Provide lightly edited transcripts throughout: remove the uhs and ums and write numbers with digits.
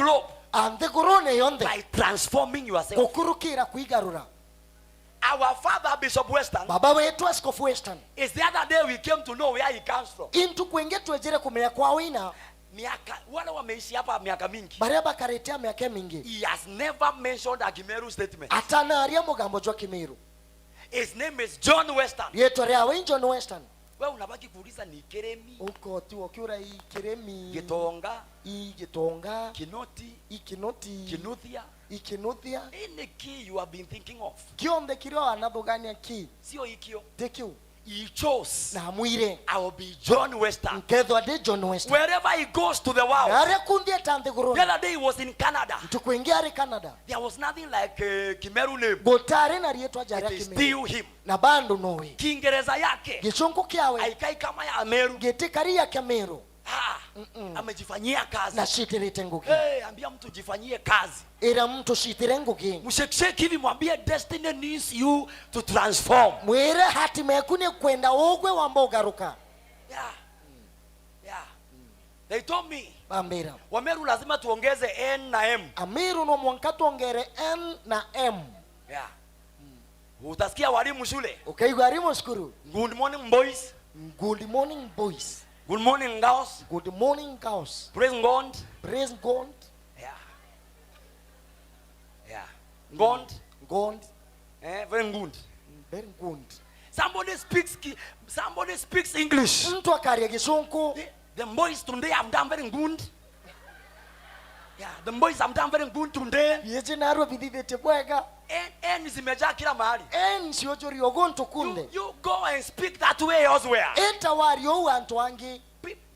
globe Anthigurune yonthe by transforming yourself. Gukurukira kwigarura. Our father, Bishop Western, Baba wetu Askofu Western is the other day we came to know where he comes from. Intu kwingi twejere kumenya kwa wina. Miaka wale wameishi hapa miaka mingi. Baria bakaretea miaka mingi. He has never mentioned a Kimeru statement. Atanaria mugambo jwa Kimiru. His name is John Western. Rietwa riawe John Western. Wewe unabaki kuuliza ni Keremi, Uko tu ukiura ikiremi, Gitonga, igitonga, Kinoti, ikinoti, Kinuthia. Ikinuthia. Any key you have been thinking of. Kionthe kiria wanathugania ki Sio ikio. tikiu. He chose, Na mwire, "I will be John Western." nkethwa ndi John Western. Wherever he goes to the world. Aria kunthie ta The nthigurune. other day he was in Canada. Ntukwingi ari Canada. There was nothing like Kimeru name. Gutari na rietwa jaria It is Kimiru. still him. Na bandu nowe. Kiingereza yake Gicungu kiawe haikai kama ya Meru. gitikari kia Meru. Ah, amejifanyia kazi. Na citirite ngugi. Hey, ambia mtu jifanyie kazi. Ira mtu citire ngugi. Msheksheki hivi mwambie destiny needs you to transform. Mwire hatima yaku ni kwenda ugwe wamba ugaruka. Yeah. Yeah. They told me, Bambira, Wameru lazima tuongeze N na M. Amiru no mwanka tuongere N na M. Yeah. Utasikia walimu shule. Ukaigua arimu cukuru. "Good morning, boys." "Good morning, boys." "Good morning, girls." "Good morning, girls." "Praise God." "Praise God." Yeah. Yeah. God. God. Eh, very good. Very good. Somebody speaks English. Mtu akaria gicunku. The boys today have done very good. Yeah, the boys have done very good today. Yeje narua bithithĩtie bwega. N, N zimejaa kila mahali. N ciũnjũrio guntu kunde. You go and speak that way elsewhere. Ĩta wario ũũ antu angĩ.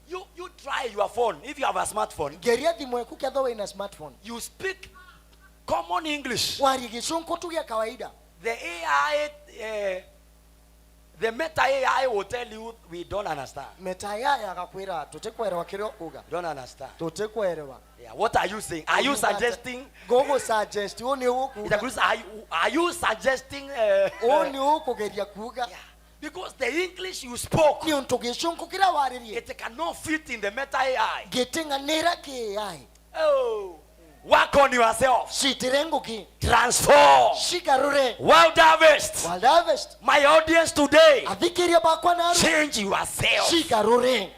You try your phone. If you have a smartphone, Geria thimũ yaku kethwa wĩna smartphone. You speak common English. Warie gicunku tu gĩa kawaida. The AI, the Meta AI will tell you we don't understand. Meta yaya agakwĩra tũtikwerewa kĩrĩa ũkuga. We don't understand. Tũtikwerewa. Yeah, what are you saying? Are you suggesting? Gũgũ suggest ũũ nĩ ũkuga. Itakuuliza, are you suggesting? Ũũ nĩ ũkũgeria kuga. Yeah. Because the English you spoke, Nĩ ũntũ gĩcunku kĩrĩa warĩrie it cannot fit in the Meta AI. Gĩting'anĩra kĩ AI. Oh, work on yourself. Citĩre ngũki. Transform. Cigarũre. Wild Harvest. Wild Harvest. My audience today, Athikĩria bakwa naru, change yourself. Cigarũre.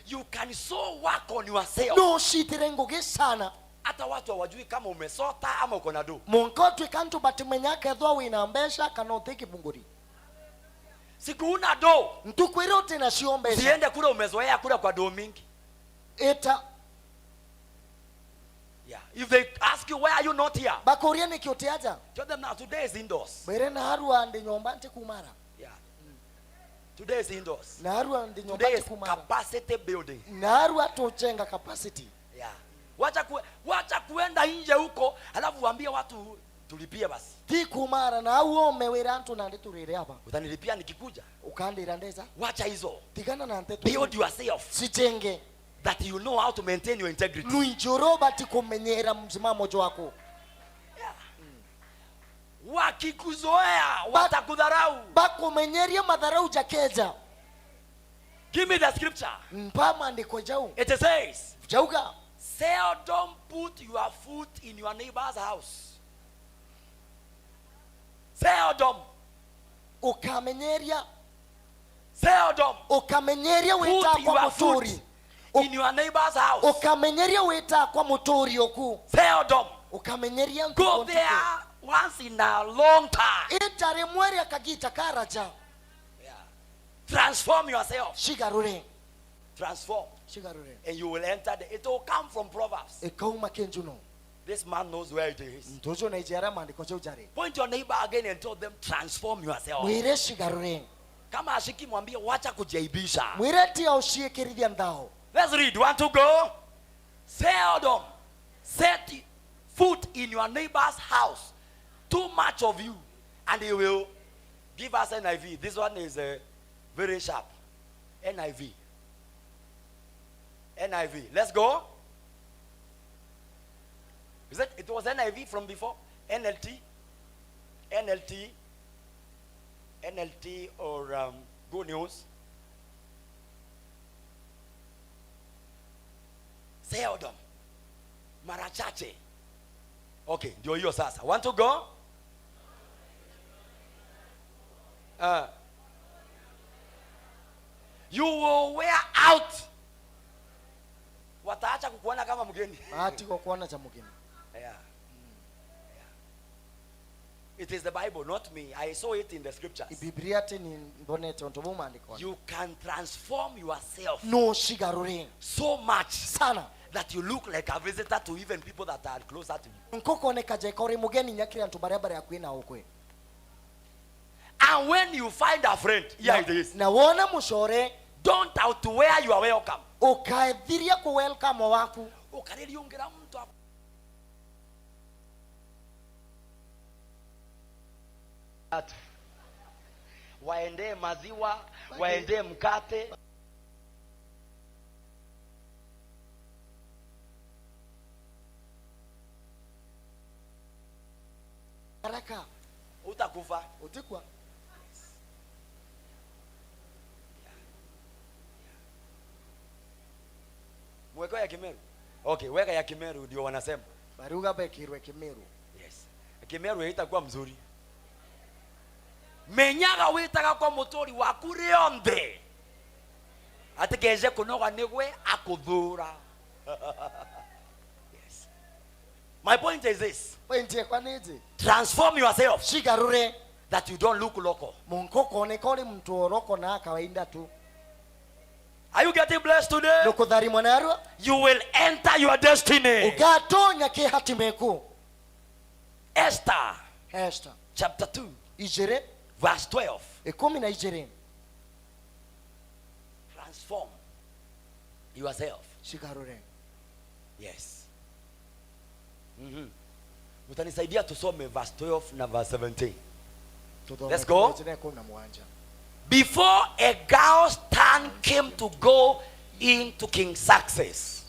You can so work on yourself. No citĩre ngũgĩ sana. Hata watu hawajui kama umesota ama uko na do. Mũnka ũtuĩka ntũ batimenya kethwa wĩna mbeca kana ũtĩ kĩbungũri. Siku una do, Ntukwĩra ũtĩ nacio mbeca, usiende kule umezoea kule kwa do mingi. Ĩta. Yeah. If they ask you, "Why are you not here?" Bakũria nĩkĩ ũtĩ aja, Tell them now, today is indoors. mwĩre narua ndĩ nyũmba ntikumara. Yeah. Today is indoors. Narua ndĩ nyũmba Today is ntikumara. Capacity building. Narua tũjenga capacity. Yeah. Wacha kuenda nje huko alafu waambie watu tulipie basi. Ti kumara na uome wĩra antu na ndĩ aba. Utanilipia nikikuja. Ukandĩra ndeza. Wacha hizo. Tigana na nteto. Build yourself Sijenge. That you know how to maintain your integrity. Nuinjoro bati kumenyera msimamo wako. Yeah. Wakikuzoea watakudharau. Bakumenyeria madharau jakeja. Give me the scripture. Mpa maandiko jau. It says, jauga, "Seldom put your foot in your neighbor's house." Seldom. Ukamenyeria. Seldom. Ukamenyeria wita Put kwa your foot muturi in your neighbor's house. Ukamenyeria wita kwa muturi oku. Seldom. Ukamenyeria. Go there once in a long time. Itari mweri akagita karaja. Yeah. Transform yourself. Shigarure. Transform. Shigarure. And you will enter it will come from Proverbs. Ikauma kenjuno. This man knows where it is. Ntojo na ijara maandiko jau jare. Point your neighbor again and tell them, "Transform yourself." Mwire shigarure. Kama ashiki mwambie wacha kujiaibisha. Mwire tia uciikirithia nthao. Let's read. One to go. "Seldom set foot in your neighbor's house. Too much of you, and he will give us NIV." This one is very sharp. NIV. NIV. Let's go. Is it? It was NIV from before. NLT. NLT. NLT or Good News. Seldom. Mara chache. Okay, ndio hiyo sasa. Want to go? You will wear out. Wataacha kukuona kama mgeni. Matigwo kuona cha mugeni. Yeah. Yeah. It is the Bible, not me. I saw it in the scriptures. Biblia ti ni mbonete untu bumandikwa. You can transform yourself No shigarure so much sana that you look like a visitor to even people that are closer to you. nkukoneka jeka uri mugeni nyakiri antu baria baria kwina ukwe. And when you find a friend, here it is. Na wona mucore Don't outwear your welcome. ukaethiria ku welcome waku. Ukaririungira mtu waendee maziwa, waendee mkate. Haraka Utakufa. utikwa. Mweko ya Kimeru. Okay, weka ya Kimeru ndio wanasema. Baruga bekirwe Kimeru. Yes. Kimeru itakuwa mzuri. Menyaga witaga kwa mutori waku rionthe atikeje kunoga nigwe akuthura. Yes. My point is this. Point yakwa niji Transform yourself shigarure that you don't look local. munkukoneka uri mtu oroko na kawaida tu. Are you getting blessed today? Nukutharimwa narua. You will enter your destiny. Ugatonya ki hatimeku. Esther. Esther chapter 2 ijere verse 12. 12. Transform yourself. Shigarure. Yes. Mtanisaidia tusome verse 12 na verse 17. Let's go. Before a girl's turn came to go into King Xerxes,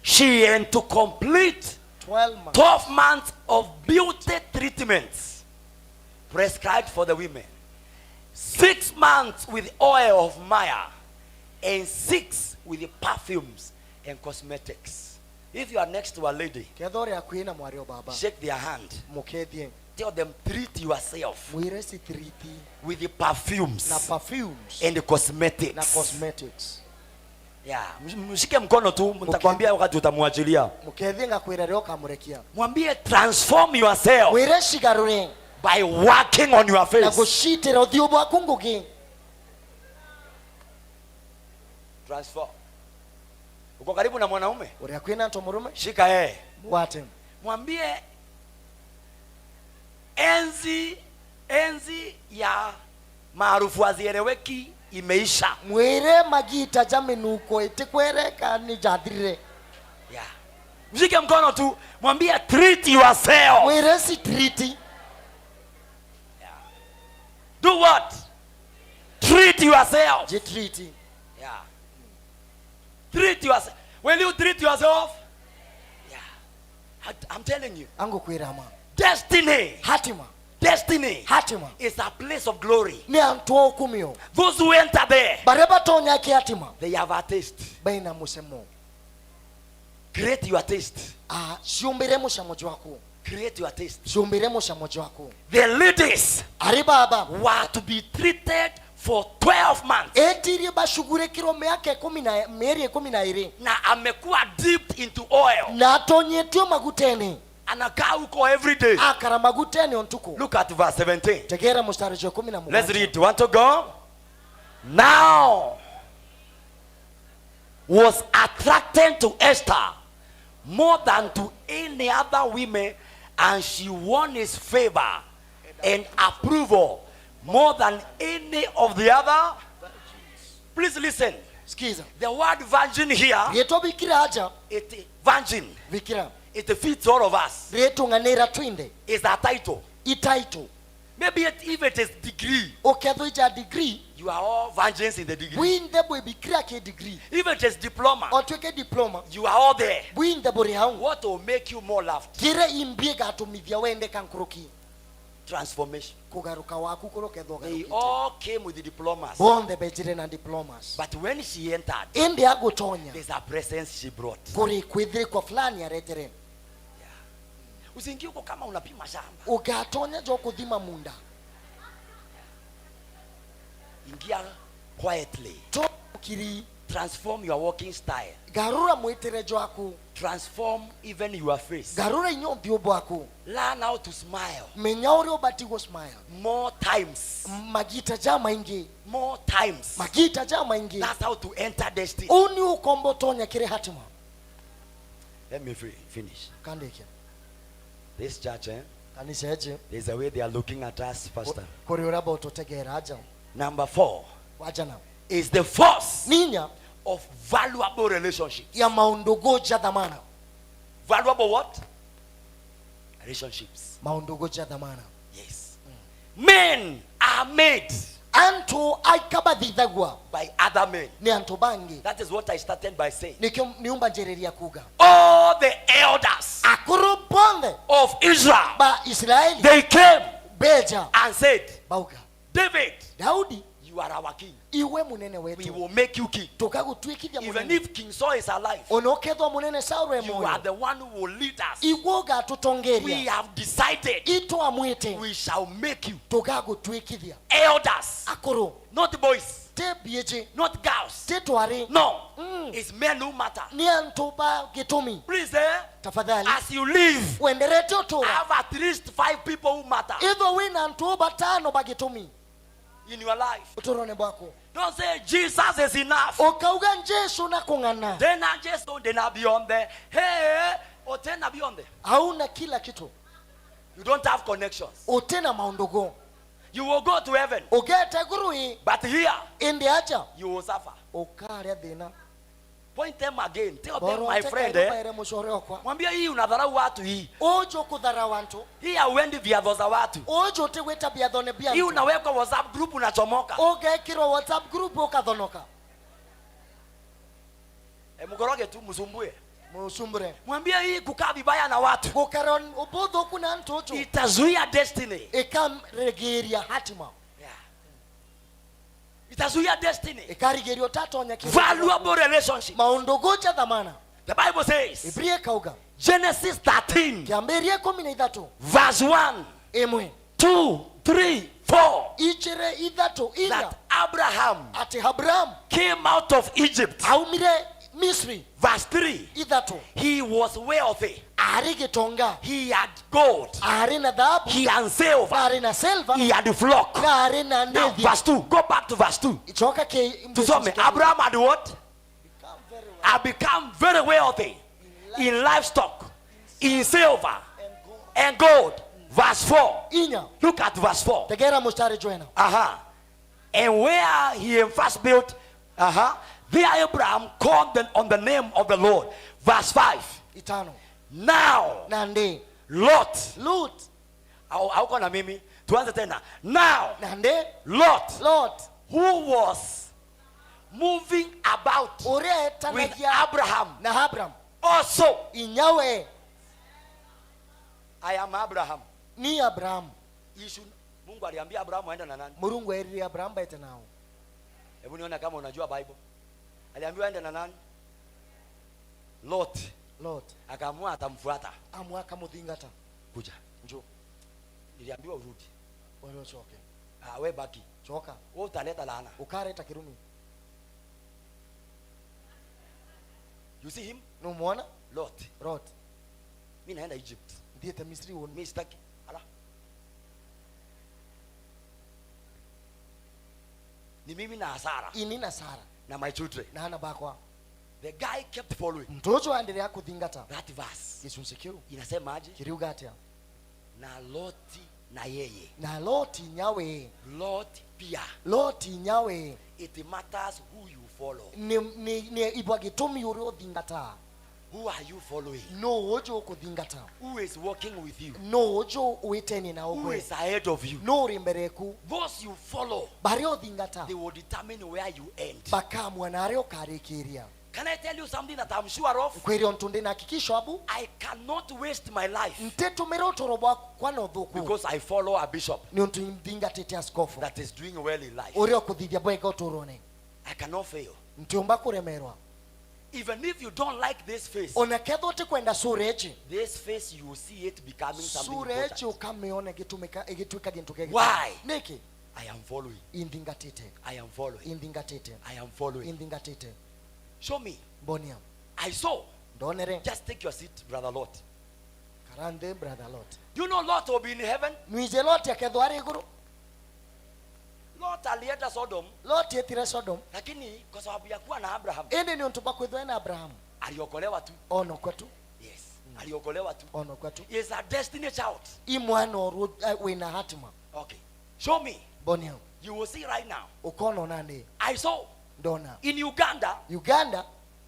she had to complete 12 months of beauty treatments prescribed for the women, 6 months with oil of myrrh, and 6 with the perfumes and cosmetics. If you are next to a lady, shake their hand. Tell them, treat yourself with the perfumes and the cosmetics. Na cosmetics. Yeah. Mshike mkono tu, nitakwambia wakati utamwachilia. Mukethie ngakwira ryo kamurekia. Mwambie transform yourself Mwire shigarure by working on your face. Na gucitira uthio bwaku ngugi. Transform. Uko karibu na mwanaume? Uria kwina nto murume? Shika yeye. Mwate. Mwambie enzi ya maarufu hazieleweki imeisha. Mwire magita jaminuko itikwereka ni jathirire. Yeah. Mshike mkono tu, mwambie treat yourself. Mwire si treat. Yeah. Do what? Treat yourself. Je treat. Yeah. Treat yourself. Will you treat yourself? Yeah. I'm telling you. Angu kwirama. Destiny. Hatima. Destiny. Hatima. Is a place of glory. Ni antu okumio. Those who enter there, Bareba tonya ki hatima. they have a taste. Baina musemo. Create your taste. Ah, siumbire musemo jwaku. Create your taste. Siumbire musemo jwaku. The ladies Aribaba were to be treated for 12 months. Etirie bashugurikirwo miaka ikumi na mieri ikumi na iri. Na amekuwa dipped into oil. Na atonyetio maguteni. Anakaa huko every day. Akara maguteni ontuku. Look at verse 17. Tegera mstari wa 17. Let's read. Want to go? Now was attracted to Esther more than to any other women, and she won his favor and approval more than any of the other. Please listen. Skiza. The word virgin here, Rieto bikira aja. it virgin. Bikira. It fits all of us. Rieto nganera twinde. It's a title. I title. Maybe if it is degree, Oketho ija degree. You are all virgins in the degree. Winde bwe bikira ke degree. If it is diploma, Otweke diploma. you are all there. Winde bori hau. What will make you more loved? Kire imbie gatumithia wende kankuruki. Transformation. Kugaruka waku kurokethwo They garukite. all came with the diplomas. Bonthe bejire na diplomas. But when she entered, Indi agutonya there's a presence she brought. kuri kwithirikwa fulani aretere. Usiingie huko kama unapima shamba. Ukatonya jo kuthima munda. Ingia quietly. To kiri. Transform your walking style. Garura mwitere jo aku. Transform even your face. Garura inyo thiũ bwaku. Learn how to smile. Menya uria ubati smile. More times. Magita ja maingi. More times. Magita ja maingi. That's how to enter destiny. Uni ukombo tonya kiri hatima. Let me finish. Kandike. This church, eh? Kanisa eje. There's a way they are looking at us, Pastor. Kuri uria bototegera aja. Number 4 Wajana. Is the force Ninya of valuable relationships. ya maundugoja dhamana. Valuable what? Relationships. Maundugoja dhamana. Yes. Men are made Antu aikabathithagwa by other men. ni antu bangi. That is what I started by saying. Nikio niumba njereria kuga. All the elders Akuru bonthe of Israel, ba Israeli they came beja and said, bauga David, Daudi you are our king. iwe munene We wetu. will make you king. Tukagutwikithia Even munene. if King Saul is alive, Onokethwa munene Saul you are emoyo. the one who will lead us. Igwe ugatutongeria. We have decided Itwamwite. we shall make you Tugagutwikithia. elders, Akuru not boys, te bieje not girls. te twari. No, it's men who matter. Ni antu ba gitumi. Please, eh? Tafadhali As you live, wenderete utura. have at least 5 people who matter Itho wina antu batano ba gitumi in your life. uturone bwaku. Don't say Jesus is enough. Ukauga Jesu na kung'ana. Then I just don't then I be on there. Hey, or then I be on there. Hauna kila kitu. You don't have connections. Utena maundugo. You will go to heaven. Ugete gurui But here indi aja. you will suffer. Ukaria thina. Point them again. Tell them, Boro my friend, eh. baire mucore okwa. Mwambie hii unadharau watu hii. Ujo kudhara wantu. Hii hauendi viadho za watu. Ujo tigwita biathone bia. Hii unawekwa WhatsApp group unachomoka. Ugekirwo WhatsApp group ukathonoka. E, mkoroge tu msumbue. Musumbure. Mwambie hii kukaa vibaya na watu Gukara ubuthuku na antu uju. itazuia destiny. Ikarigiria hatima. Yeah. Itazuia destiny. Ikarigiria utatonya kitu. Valuable relationship. Maundugu ja dhamana. The Bible says, Biblia ikauga. Genesis 13, Kiambirie 13. verse 1, Imwe. 2, 3, 4. Ichere ithatu inya. That Abraham Ati Abraham came out of Egypt. aumire Misri. Verse 3. Ithatu. He was wealthy. Ari gitonga. He had gold. Ari na dhahabu. He had silver. Ari na silver. He had flock. Na ari na Now, ndithi. verse 2. Go back to verse 2. Ichoka ke Tusome. Abraham had what? I become very wealthy in livestock, in silver, and gold. Verse 4. Inya. Look at verse 4. Tegera mustari joena. Uh-huh. And where he first built, uh-huh, there Abraham called on the name of the Lord. Verse 5. Itano. Now, Nande. Lot. Lot. Hauko na mimi. Tuanze tena. Now, Nande. Lot, Lot. who was moving about Uria with etanagia Abraham, na Abraham. also, Inyawe I am Abraham. ni Abraham. You should, Mungu aliambia Abraham aende na nani? Murungu erire Abraham baete nao. Hebu nione kama unajua Bible. Aliambiwa aende na nani? Lot. Lot. Akaamua atamfuata. Amua akamuthingata. Kuja. Njoo. Niliambiwa urudi. Wewe uchoke. Ah, we baki. Choka. Wewe utaleta laana. Ukareta kirumi. You see him? Numuona? Lot. Lot. Mimi naenda Egypt. Ndiye Misri woni. Mimi sitaki. Ala. Ni mimi na hasara Ini na Sara na my children. na hana bakwa. The guy kept following Mtoto aendelea kuthingata. that verse. Gicunjĩ kĩu Inasema aje? kĩriuga atĩa? Na Loti na yeye. Na Loti nyawe. Lot pia. Loti nyawe. It matters who you follow. Ni ibwa gĩtũmi ũrĩa ũthingata. Who are you following? No ũjũ ũkũthingata. Who is working with you? No ũjũ wĩtenie na Who ũgwe. is ahead of you? No ũrĩ mbere yaku. Those you follow, Barĩa ũthingata. they will determine where you end. Bakamua na arĩa ũkarĩkĩria. Can I tell you something that I'm sure of? Nkwire untu ndina hakikisho abu. I cannot waste my life Ntitumira uturo bwakwa na uthuku. because I follow a bishop Ni untu nthingatite askofu that is doing well in life. uria ukuthithia bwega uturone. I cannot fail. Ntiumba kuremerwa. Even if you don't like this face, Ona kethwa utikwenda sura ici, this face you will see it becoming something sura ici important. ukamiona igĩtumĩka ĩgĩtuĩka gĩntũ kĩngĩ. Why? Nĩkĩ? I am following. Inthingatĩte. I am following. Inthingatĩte. I am following. Inthingatĩte. Show me. Mbonia. I saw. Ndonere. Just take your seat, Brother Lot. Karande, Brother Lot. Do you know Lot will be in heaven? Nwije Lot akethwa arĩ igũrũ. Lot alienda Sodom, Lot etire Sodom. lakini kwa sababu ya kuwa na Abraham Ĩndĩ nĩ ũntũ bwa kwithwo ena Abrahamu. aliokolewa tu. Onokwa tu. Yes, aliokolewa tu. Onokwa tu. He is a destiny child. I mwana ũrũ wĩna hatima. Okay. Show me. Mbonia. You will see right now. Ũkona ona ndĩ. I saw Ndona. in Uganda, Uganda,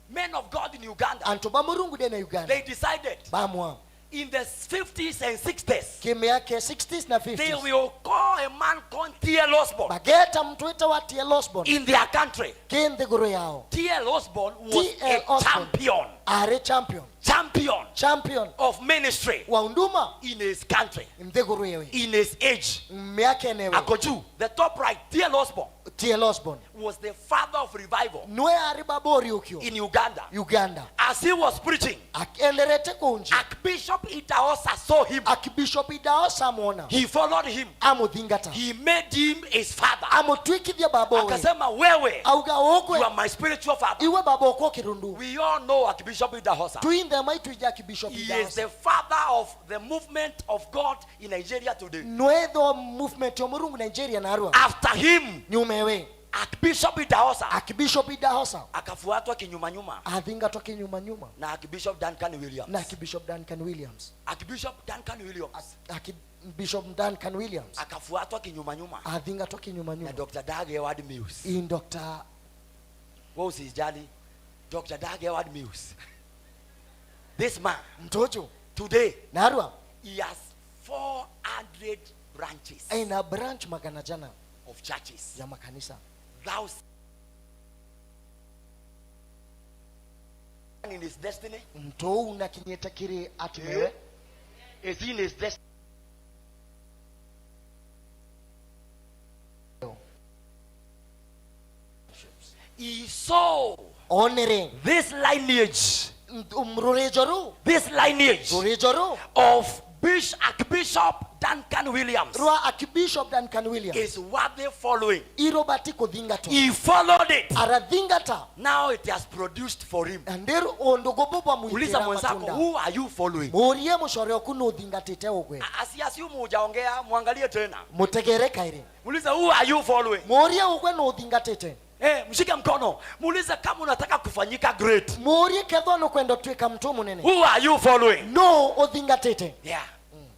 men of God in Uganda, antũ ba Mũrungu ndĩ na Uganda. they decided Bamwa. in the 50s and 60s, Kĩmĩake 60s na they 50s. will call a man called T.L. Osborne Bageta mtu wĩtagwo T.L. Osborne in their country. kĩ nthigũrũ yao. T.L. Osborne was T.L. a Osborne. champion, Arĩ champion. champion Champion of ministry wa unduma in his country, nthigũrũ yewe. in his age. Mĩaka enewe. Akoju, the top right, T.L. Osborne T.L. Osborne. was the father of revival Nĩwe arĩ baba ũriũkio in Uganda. Uganda. As he was preaching, Akenderete kũnji. Archbishop Idahosa saw him. Archbishop Idahosa amwona. He followed him. Amuthingata. He made him his father. Amutwikithia baba ũwe. Akasema, wewe, Auga you ũkwe. are my spiritual father. Iwe baba ũkwa kirundu. We all know Archbishop Idahosa. Tuinthe maitwija Archbishop He is Idahosa. the father of the movement of God in Nigeria today. Nwetho movement ya Mũrungu Nigeria na Arua. After him, Nyumewe. Archbishop Idahosa Archbishop Idahosa akafuatwa kinyuma nyuma athingatwa kinyuma nyuma na Archbishop Duncan Williams. na Archbishop Duncan Williams. Archbishop Duncan Williams Archbishop Duncan Williams akafuatwa kinyuma nyuma athingatwa kinyuma na nyuma Dr. Dag Heward Mills. in Dr. Wewe usijali. Dr. Dag Heward Mills. This man Mtojo today na Arua he has 400 branches ina branch magana jana of churches. ya makanisa. Thou in his destiny. Mtou na kinyeta kiri atimewe. Is he in his destiny? He saw Onere this lineage, mrurejo ru this lineage rurejo ru of Archbishop Duncan Williams rwa Archbishop Duncan Williams is worthy following. irobati kuthingatwa. He followed it. Arathingata. Now it has produced for him. Anderu ondogobo bwa Uliza mwitira mwenzako, matunda. who are you following? Murie mucore oku nuthingatite ugwe. Asiasiumu hujaongea, muangalie tena. Mutegere kairi. Muulize, who are you following? Murie ugwe nuthingatite. Mshike mkono. Muulize kama unataka kufanyika great. Murie kethwa nukwenda twika mtu munene. Who are you following? No uthingatite. Yeah.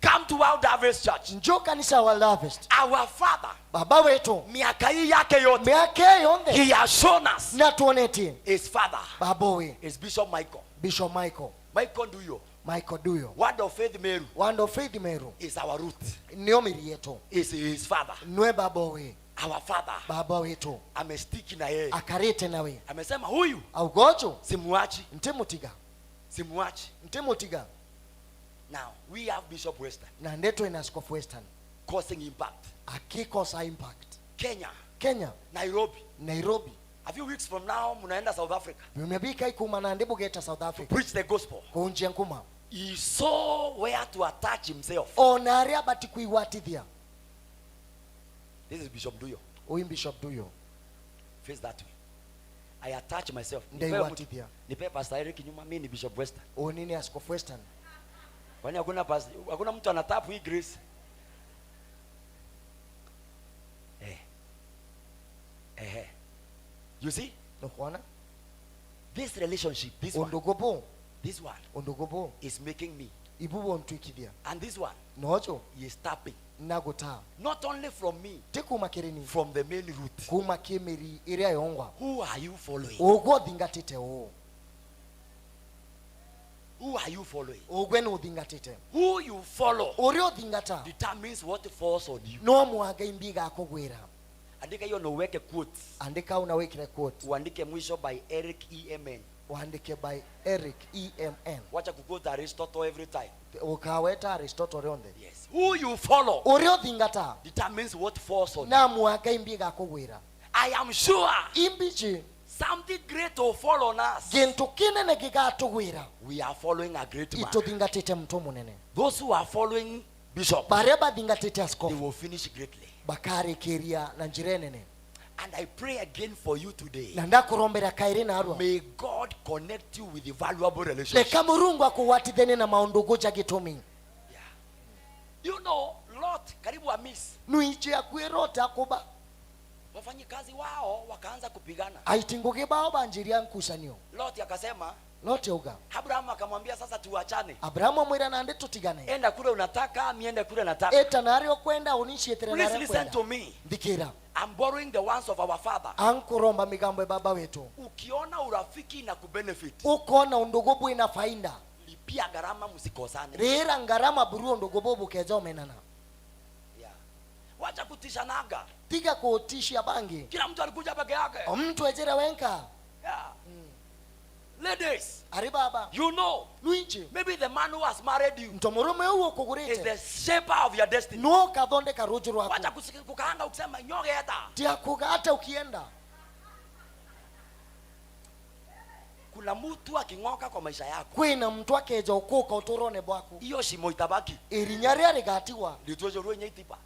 Come to World Harvest Church. Njoo kanisa wa Harvest. Our father, Baba wetu miaka hii yake yote, miaka yonthe he has shown us na tuonetie his father baba we is Bishop Michael. Bishop Michael. Michael Nduyo. Michael Duyo. Word of Faith Meru Word of Faith Meru is our root. nio miri yetu. Is his father. Nwe baba we. Our father. Baba wetu Amestiki na yeye. akarite nawe. Amesema huyu Augojo simuachi, ntimutiga. simuachi. Ntimutiga. Now we have Bishop Western Na ndeto ina Askofu Western causing impact. akikosa impact. Kenya, Kenya, Nairobi. Nairobi. A few weeks from now munaenda South Africa. Vimebika ikuma na ndibugeta South Africa. Preach the gospel. Kunjia nkuma. He saw where to attach himself. Ona aria bati kuiwatithia. This is Bishop Duyo. Huyu Bishop Duyo. Face that way. I attach myself. Ndaiwatithia. Nipe Pastor Eric nyuma, mimi ni Bishop Western. Onini Askofu Western. Kwani hakuna pastor, hakuna mtu anatapu hii grace? You see? Nukuona? This relationship, this one, Undugubu. this one Undugubu. is making me. Ibubo ntwikithia. And this one Nojo is tapping. naguta. Not only from me, Ti kuma kirini. from the main root. Kuma kimiri iria yongwa. Who are you following? Ugwo thingatite u. Who are you following? Ugwe ni uthingatite. Who you follow Uria uthingata determines what falls on you. no mwanga imbiga akugwira. Andika hiyo na uweke quotes. Andika unawekire quote. Uandike mwisho by Eric E.M.N. Wandike by Eric EMN. Wacha kuquote Aristotle every time. Ukaweta Aristotle rionthe. Yes. Who you follow Uria uthingata determines what falls on you. na mwaka imbi igakugwira. I am sure Imbici something great will fall on us. gintu kinene gigatugwira. We are following a great man. Ituthingatite mtu munene. Those who are following Bishop, Baria bathingatite they askofu will finish greatly. bakarikiria na njira nene. And I pray again for you today. Na ndakurombera kairi narua. May God connect you with the valuable relationship. Leka murungu akuwatithenie na maundu guja gitumi. Yeah. You know, Lot karibu amis Nuiche akwirota kuba wafanyikazi wao wakaanza kupigana. aitingugi bao banjiria nkusanio. Lot akasema, Lot auga Abraham akamwambia sasa tuachane. Abrahamu amwira nandi tutigane. Enda kule unataka, miende kule nataka. Eta nari okwenda unishietire Please nari listen kwenda. to me. Thikira. I'm borrowing the ones of our father. Ankuromba migambo ya baba wetu. Ukiona urafiki na kubenefit, Ukona undugu bwina faida. lipia gharama, msikosane. Rira ngarama buru undugu bubu keja omenana. Yeah. Wacha kutishanaga. Tiga kuutishia bangi. Kila mtu alikuja peke yake. Mtu ejera wenka. Yeah. Ladies, Ari baba. you know, Nuichi. maybe the man who has married you Mtomurume uwo is kugurite. the shaper of your destiny. Nuo kathondeka ruju rwaku. Wacha kukaanga ukisema nyogeta. Tia kuga hata ukienda. Kuna mtu aking'oka kwa maisha yako, Kwina mtu akeja ukuka uturone bwaku. hiyo shimo itabaki. Irinya ria rigatiwa. Litwejo yenye itipa.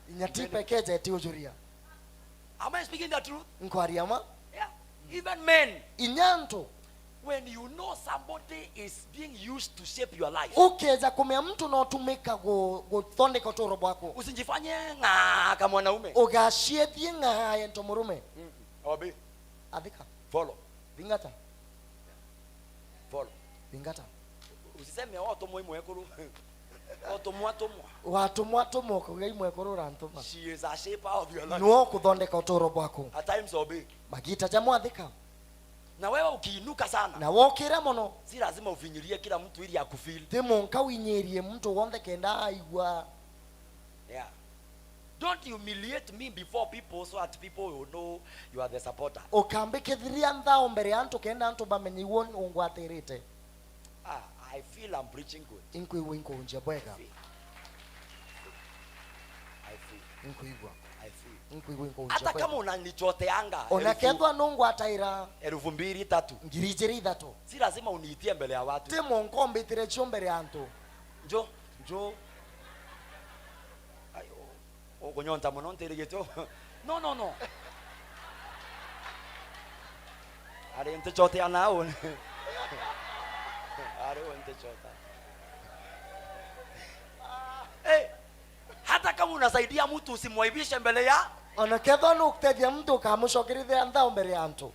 Inyatipa ekeja etiujuria. Am I speaking the truth? Nkwaria ma. Yeah. Even men, Inyanto. when you know somebody is being used to shape your life, Ukeza kumea mtu notumika guthondeka uturo bwaku. usijifanye ng'aa kama mwanaume. Ugaciethie ng'aye ntomurume. Obi, Athika. follow, Thingata. follow. Thingata. Usiseme oh tomo imwe kuru. Oh tomwa tomwa. Watumwa tumwa kuga imwe kurura ntuma. She is a shaper of your life. Nuo kuthondeka uturo bwaku. At times obey. Magita ja mwathika. Na wewe ukiinuka sana, Na wokira muno si lazima ufinyirie kila mtu ili akufeel. ti munka winyirie mtu wonthe kenda aigua. Yeah. Don't humiliate me before people so that people will know you are the supporter. Ukambikithiria nthao mbere ya antu kenda antu bamenye iwo ungwatirite. Ah, I feel I'm preaching good. Inkuigua inkuunjia bwega. I feel. Inkuigua. I feel. Inkuigua inkuunjia Hata kama bwega. unanichoteanga Ona kethwa nungwataira 2000 3,000, ngiri ijiri ithatu. si lazima uniitie mbele ya watu. Ti munka umbitire cio mbere ya antu. Njo Njo Ai, ukunyonta muno ntirigitwo. No, no, no. Ari ntichotea nao. Ari ntichota. Eh, hata kama unasaidia mtu usimwaibishe mbele ya ona kethwa nukutethia mtu ukamucokerithia nthao mbere ya antu.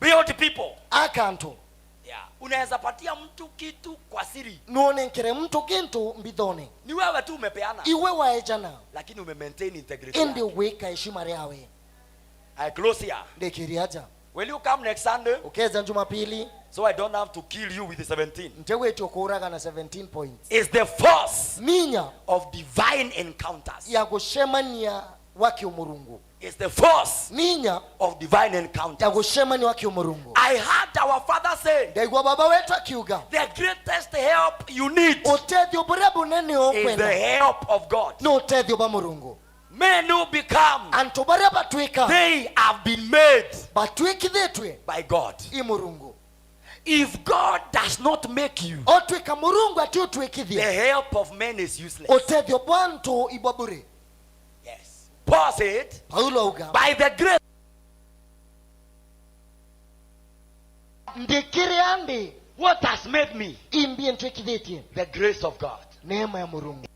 Build people. Aka antu. Yeah. Unaweza patia mtu kitu kwa siri. Nuonenkere mtu kintu mbithone. Ni wewe tu umepeana. Iwe waejana. Lakini ume maintain integrity. Indi wika heshima yawe. I close here. Ndikiriaja. Will you come next Sunday? Ukeza Jumapili. So I don't have to kill you with the 17. Ntewetio kuuraga na 17 points. It's the force Minya of divine encounters. ya gucemania wa kiumurungu. It's the force Minya of divine encounters. ya gucemania wa kiumurungu. I heard our father say, Ndaigua baba wetu akiuga, the greatest help you need utethio buria bunene is the ukwenda help of God. ni utethio ba murungu. Men who become, Antu baria batuika they have been made batuikithitwe by God. I murungu. If God does not make you, Otwika murungu ati the utwikithie, help of men is useless. utethio bwa antu ibwa bure. Yes. Paul said, Paulo auga, by the grace ndikiri andi what has made me, imbie ntwikithitie the grace of God. neema ya murungu.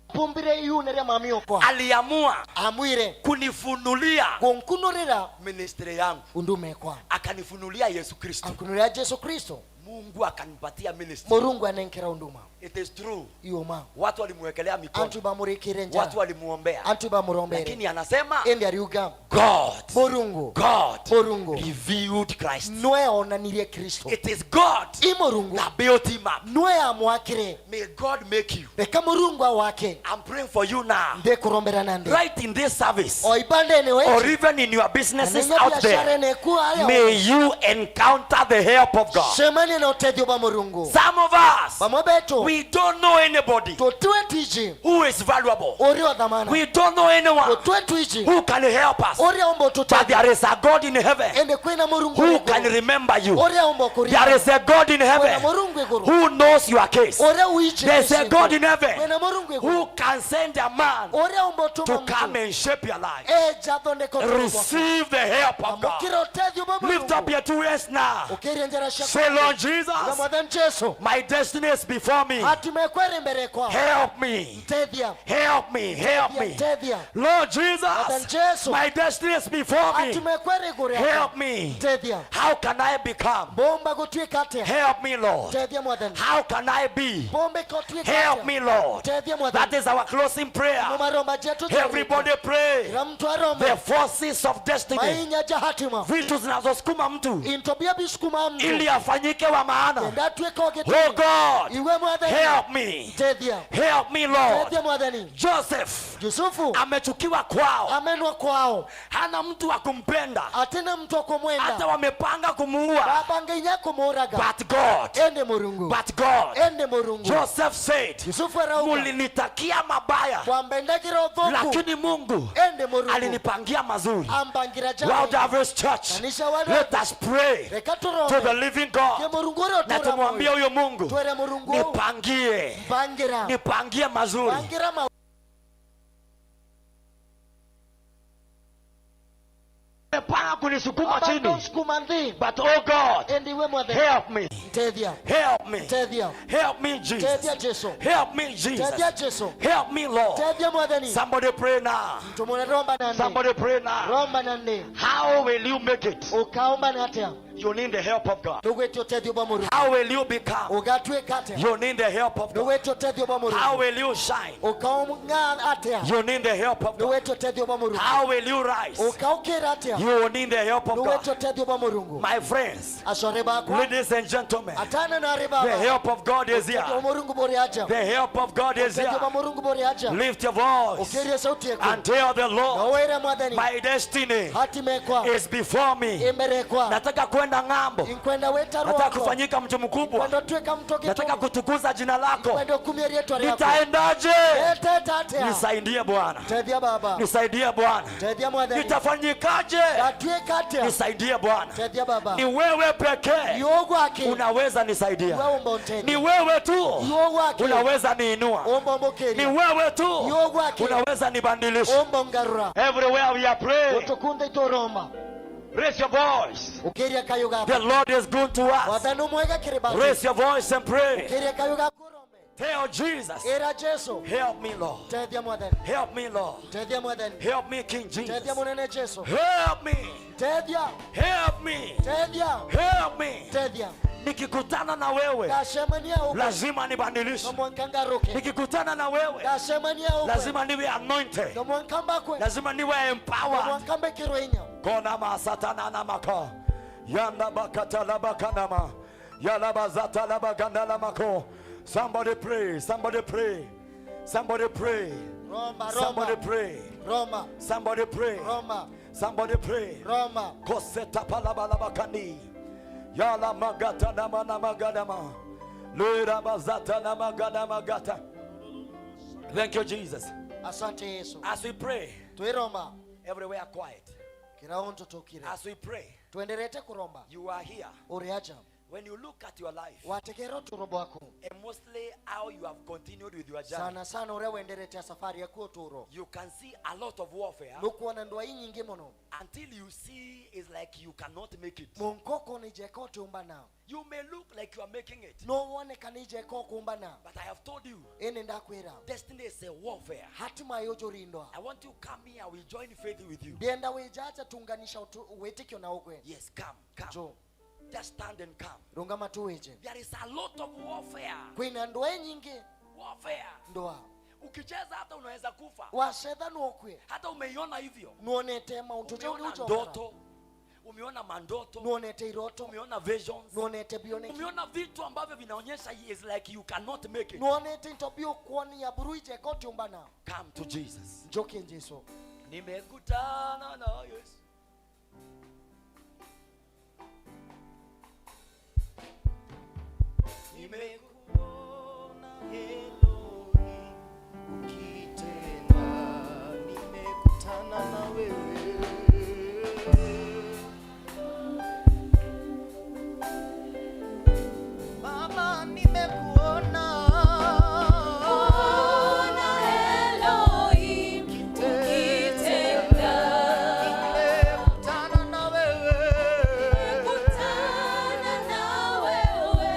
Pumbire iune ria mami okwa. Aliamua Amwire kunifunulia gunkunurira ministry yangu, undumekwa. akanifunulia Yesu Kristo. Ankunurira Jesu Kristo. Mungu akanipatia ministry. Murungu anenkera unduma. It is true. Ioma. Watu walimwekelea mikono. Antu bamurikire njara. Watu walimuombea. Antu bamurombere. Lakini anasema Ende ariuga God, Murungu. God Murungu. revealed Christ. Nwe onanirie Kristo. It is God I Murungu. that built him up. Nwe amwakire. May God make you. Reka Murungu awake. I'm praying for you now. Ndekurombera nande. Right in this service, O ibande or enewe. even in your businesses Nenya out biashara there, enekuwa aya. may you encounter the help of God. Shemani na utethio ba Murungu. Some of us, Bamwe betu. we don't know anybody Tutue twiji. who is valuable. Uri wa dhamana. We don't know anyone Tutue twiji. who can help us. Uri ombo But tutethio. there is a God in heaven Ende kwina Murungu. who can remember you. Uri ombo kuria. There is a God in Kwina heaven Murungu iguru. who knows your case. Uri uichi. There's a God in heaven Kwina Murungu iguru. who can send a man Uri ombo tuma to come mtu. and shape your life. Eja thondeka ũtũũro waku. Receive the help of God. Amũkĩra ũteithio wa Lift up Mũrungu. your two hands now. Ũkĩria njara ciaku. Say, Lord Uga Jesus, Mwathani Jesu, my destiny is before me. hatima yakwa ĩrĩ mbere yakwa. Help me. Nteithia. Help me. Help me. Nteithia. Lord Mwathani Jesus, Jesu, my destiny is before me. hatima yakwa ĩrĩ igũrũ rĩakwa. Help me. Nteithia. How can I become? Mbũmba gũtuĩka atĩa? Help me, Lord. Nteithia Mwathani. How can I be? Mbũmba ĩkotuĩka Help atĩa? me, Lord. Nteithia Mwathani. That is our closing prayer. Mũmaromba jetu Everybody pray. Kila mtu arombe. The forces of destiny, Mainya ja hatima. vitu zinazosukuma mtu Intobia bisukuma mtu. ili afanyike wa maana. Enda atuĩke wa gĩtũmi. Oh God, Iwe Mwathani. help me. Nteithia. Help me, Lord. Nteithia Mwathani. Joseph Yusufu amechukiwa kwao, amenwa kwao. hana mtu wa kumpenda, Atena mtu hata akumwenda. wamepanga kumuua. Babanga kumuraga. But God, Ende Murungu. but God. Ende Murungu. Joseph said, Yusufu arauga. mulinitakia mabaya, Wambendagira uthuku. lakini Mungu Ende Murungu. alinipangia mazuri. Ambangira World jama. Harvest Church, Kanisa wa let us pray Reka to the turombe. living Ke God, Murungu uria na ũtũũra tumwambie muoyo. huyo Mungu, Twere Murungu. nipangie, Mbangira. nipangie mazuri. Mbangira ma Amepanga kunisukuma chini, sukuma nthi. but oh God, Ende iwe Mwathani. help me, Nteithia. help me, Nteithia. help me, Jesus, Nteithia Jesu. help me, Jesus, Nteithia Jesu. help me, Lord. Nteithia Mwathani. Somebody pray now. Tumune romba nandi. Somebody pray now. Romba nandi. How will you make it? Ukaomba na atia. You need the help of God. Nĩgwĩtia ũteithio wa Mũrungu. How will you become? Ũgatuĩka atĩa? You need the help of God. Nĩgwĩtia ũteithio wa Mũrungu. How will you shine? Ũkaũng'aa atĩa? You need the help of God. Nĩgwĩtia ũteithio wa Mũrungu. How will you rise? Ũkaũkĩra atĩa? You will need the help of Nĩgwĩtia God. ũteithio wa Mũrungu. My friends, Acore bakwa. ladies and gentlemen, Atana na arĩ the baba. help of God is Ũteithio wa here. Mũrungu bũrĩ aja. The help of God is Ũteithio wa here. Mũrungu bũrĩ aja. Lift your voice Ũkĩrie sauti yaku. and tell the Na Lord, wĩre Mwathani. my destiny Hatima yakwa. is before me. Ĩ mbere yakwa. Nataka kwenda ng'ambo. Inkwenda wĩta Nataka rwako. kufanyika mtu mkubwa. Kwenda ũtuĩka mtu Nataka gĩtũmi. kutukuza jina lako. Kwenda ũkumie rĩtwa rĩaku. Nitaendaje? Eteta atĩa? Nisaidie Bwana, Teithia baba. nisaidie Bwana. Teithia Mwathani. Nitafanyikaje? Ngatuĩka atĩa? Nisaidie Bwana. Teithia baba. Ni wewe pekee Yogwake. unaweza nisaidia, Wewe omba unteithie. ni wewe tu Yogwake. unaweza niinua, Omba ni ombũkĩrie. wewe tu Yogwake. unaweza nibadilisha. Omba ungarura. Everywhere we are praying, Gũtũkunda itũroma. raise your voice. Ũkĩria kayũ gaku. The Lord is good to us. Mwathani ũmwega kĩrĩ baku. Raise your voice and pray. Ũkĩria kayũ gaku ũrome. Tell Jesus, Ĩra Jesu. help me, Lord. Teithia Mwathani. Help me, Lord. Teithia Mwathani. Help me, King Jesus. Teithia mũnene Jesu. Help me. Teithia. Help me. Teithia. Help me. Teithia. Nikikutana na wewe Ndacemania ũguo. lazima nibadilishe. No mũhaka ngarũke. Nikikutana na wewe Ndacemania ũguo. lazima niwe anointed, No mũhaka mbakwe. lazima niwe No empowered. mũhaka mbĩkĩrwo hinya. Kona masatana na mako yanda bakata labakanama yalabazata labaganda lamako. Somebody pray, somebody pray, somebody pray, Roma, somebody Roma. pray, Roma. somebody pray, Roma. somebody pray. Roma. Koseta palabalabakani yala magata nama namagadama lera bazata namagadamagata. Thank you, Jesus. Asante Yesu. As we pray, Twĩroma. everywhere quiet. Kila untu tukire. As we pray, Tuenderete kuromba. you are here. Uri aja. When you look at your life, Wategera ũtũũro bwaku. and mostly how you have continued with your journey, Sana sana ũrĩa wenderete safari yaku ũtũũro. you can see a lot of warfare Nĩũkuona ndwai nyingĩ mũno. until you see it's like you cannot make it. Mũnkoko nĩ njeka ũtũmbana. You may look like you are making it, No woneka nĩ njeka ũkũmbana. but I have told you, Ĩnĩ ndakwĩra. destiny is a warfare. Hatima yũjũrindwa. I want you come here, we join faith with you. Ndienda wĩjaja tunganisha wĩtĩkio na ũgwe. Yes, come, come. Njoo. Just stand and come. Rungama tu wije. There is a lot of warfare. Kwina ndoa nyingi. Warfare. Ndoa. Ukicheza hata unaweza kufa. Wacetha nuokwe. Hata umeiona hivyo. Nuonete maundu jau ni Umeona uchokera. ndoto. Umeona mandoto. Nuonete iroto. Umeona visions. Nuonete bioneki. Umeona vitu ambavyo vinaonyesha is like you cannot make it. Nuonete into biokuonia buruije kotiumbana. Come to Jesus. Njokie Jesu. Nimekutana na Yesu. Nimekuona Eloi ukitenda, nimekutana na wewe. Baba, nimekuona Elohim, ukitenda, nimekutana na wewe. kutana na wewe.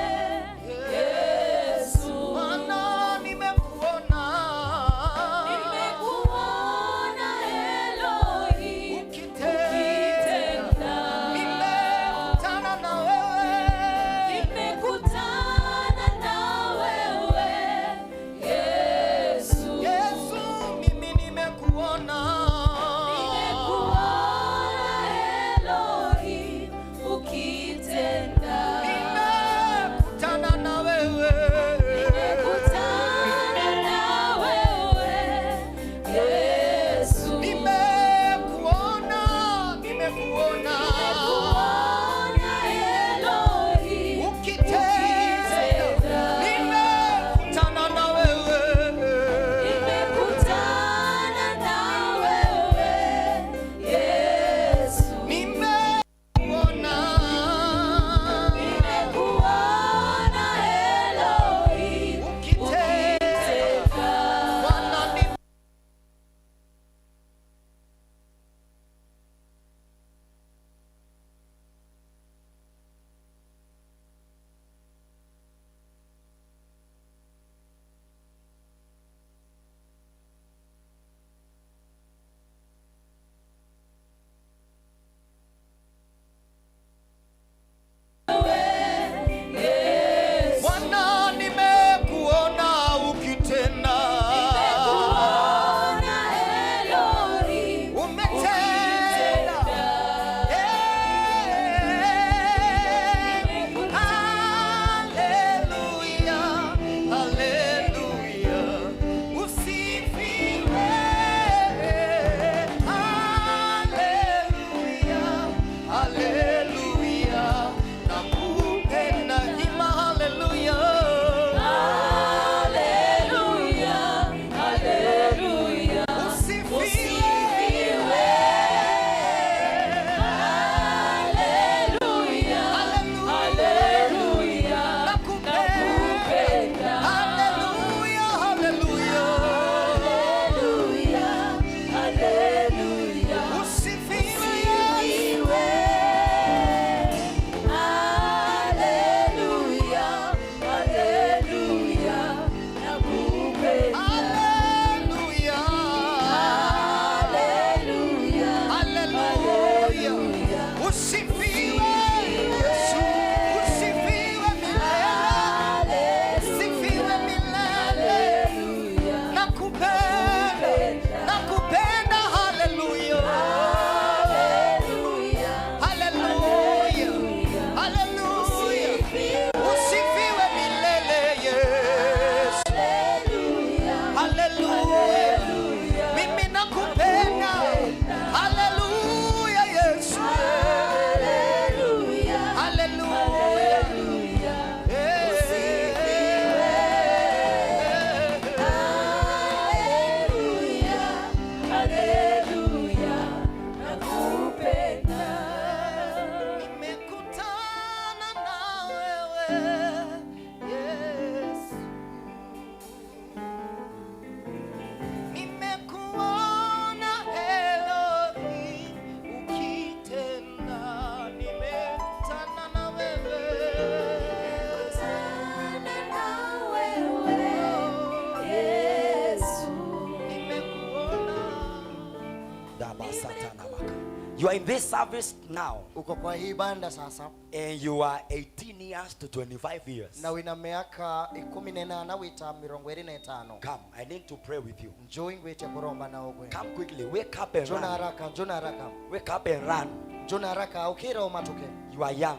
You are in this service now, Uko kwa hii banda sasa and you are 18 years to 25 years. Na wina miaka 18 wita 25. Come, I need to pray with you. Njoo ingwite kuromba na ogwe. Come quickly. Wake up and Njoo na run. haraka, njoo na haraka. Wake up and run. Njoo na haraka ukira umatuke. You are young.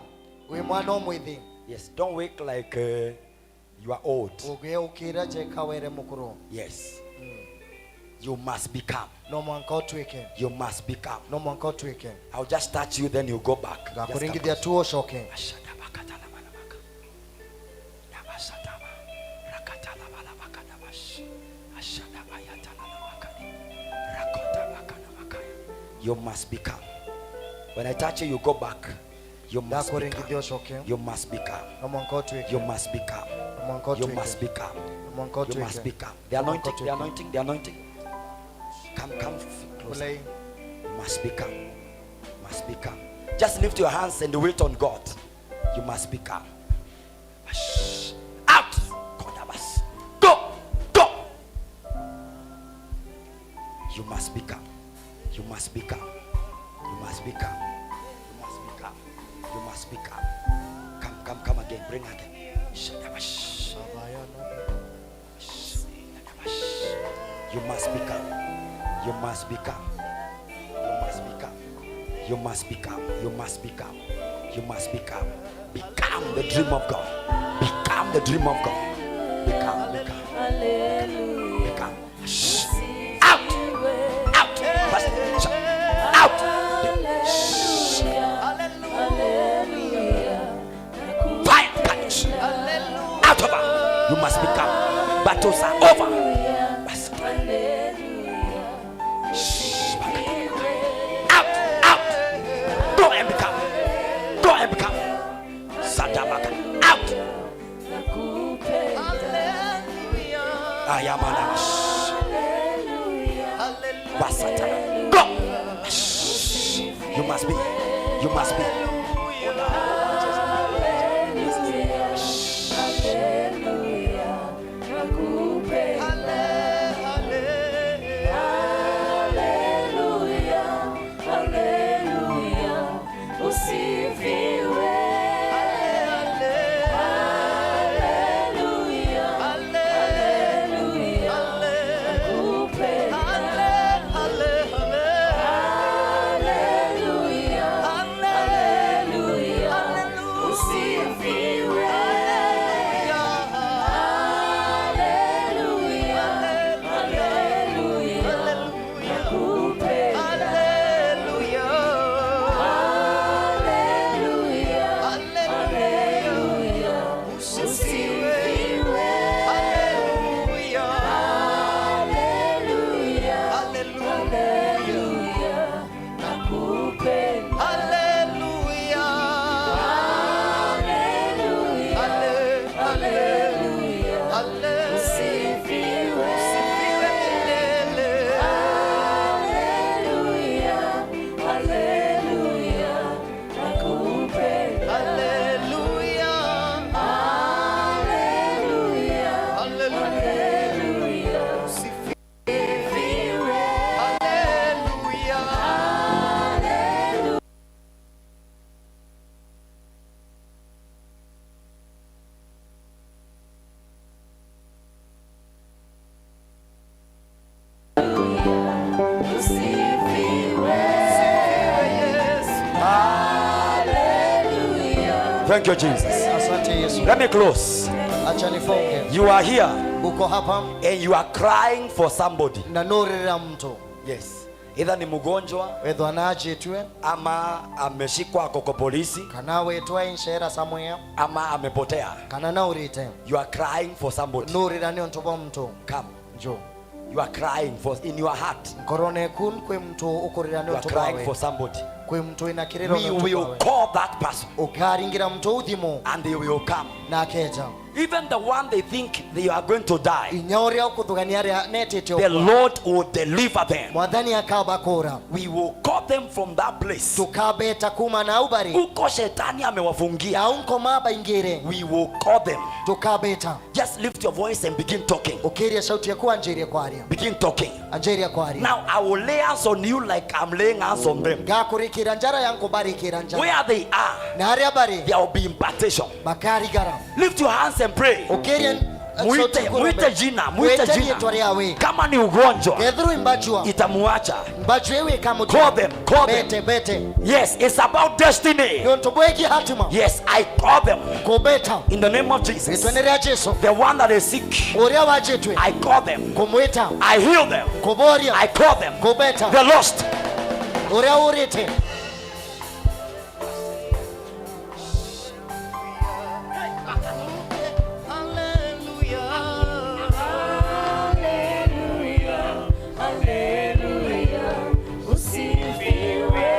Wi mwana omwithi. Yes, don't wake like you are old. Uge ukira je kawere mukuru. Yes. You must become. No mwanka utwike. You must become. No mwanka utwike. I'll just touch you, then you go back. Just come Ngakuringithia close. tu ucoke. You must become. When I touch you, you go back. You must become. Ndakuringithia ucoke. You must become. No mwanka utwike. You must become. No mwanka You utwike. must become. No mwanka You utwike. must become. The No mwanka anointing, the utwike. anointing, the anointing. Come, come closer. Kulei. Must become. Must become. Just lift your hands and wait on God. You must become. Shh. Out. Kodabas. Go. Go. You must become. You must become. You must become. You must become. You must become. Come, come, come again. Bring again. Shadabash. You must become. You must become. You must become. You must become. You must become. You must become. Become the dream of God. Become the dream of God. Become, become, become. Shh. Out. Out. First, out. Shh. Fire. Catch. Out of her. You must become. Battles are over. Bas- Shh. Out. Out. Go and become. Go and become. Sadamaka. Out. Ayamana. Shh. Basata. Go. Shh. You must be. You must be. Thank you, Jesus. Asante Yesu. Let me close. Acha nifunge. You are here Uko hapa and you are crying for somebody. Na nurira mtu. Yes. Either ni mgonjwa Wethwa najetwe ama ameshikwa ako kwa polisi kana wetwa inshera somewhere ama amepotea. Kana naurite. You are crying for somebody. Nurira ni onto mtu. Come. Njoo. You are crying for in your heart. Nkorone kun kwi mtu ukurira ni You are onto crying bawe. for somebody. Kwi mtu inakirira We ni onto will bawe. call that person Ukaringira mtu uthimu and they will come. na akeja. Even the one they think they are going to die, Inya ũrĩa ũkũthugania arĩa metĩte the ũguo. Lord will deliver them. Mwathani akabakũra. We will call them from that place. Tukabeta kuma na ubari. Huko shetani amewafungia. Na unko mabaingire. We will call them. Tukabeta. Just lift your voice and begin talking. Ukiria sauti yaku anjirie kwaria. Begin talking. Anjiria kwaria. Now I will lay hands on you like I'm laying hands on them. Ngakurikira njara yankubarikira njara. Where they are, Na haria bari there will be impartation. bakarigara. Lift your hands and pray. Ukiria Muite, muite jina, muite rĩtwa jina. rĩawe. Kama ni ugonjwa, Gethru imbachua. itamuacha. Mbachua iwe kamutu. Call them, call them. Bete bete. Yes, it's about destiny. Nontu bwegi hatima. Yes, I call them Kubeta. in the name of Jesus. Rĩtwa-inĩ rĩa Jesu. The one that is sick, Ũrĩa wajĩtwe. I call them. Kumwĩta. I heal them. Kuboria. I call them. Kubeta. The lost. Ũrĩa ũrĩte. Hallelujah, hallelujah, usifiwe.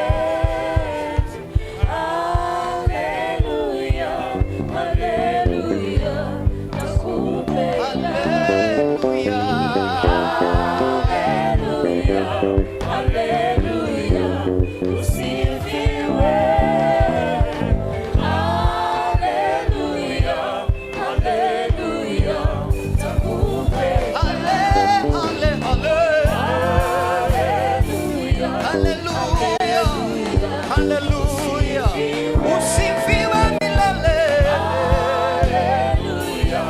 Hallelujah, hallelujah, nakupenda. Hallelujah, hallelujah, usifiwe. Hallelujah, hallelujah, nakupenda. Hallelujah. Usifiwe milele. Hallelujah.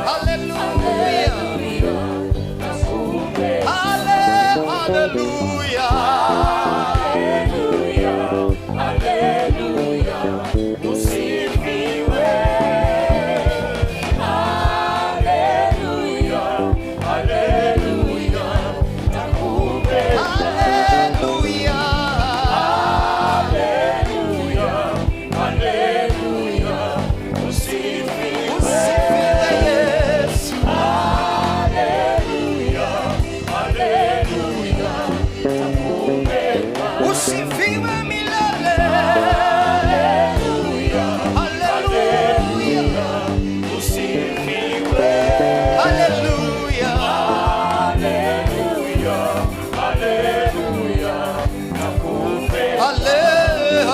Hallelujah. Hallelujah. Usifiwe Yesu. Usifiwe milele. Hallelujah. Hallelujah. Hallelujah. Hallelujah.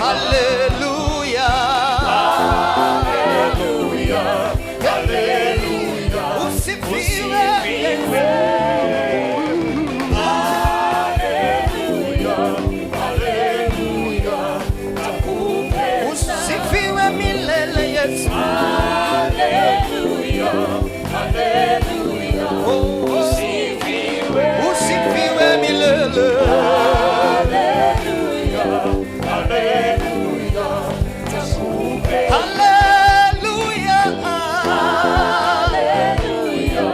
Hallelujah. Hallelujah. Hallelujah. Usifiwe. Usifiwe milele Yesu. Oh, oh. Usifiwe milele. Hallelujah.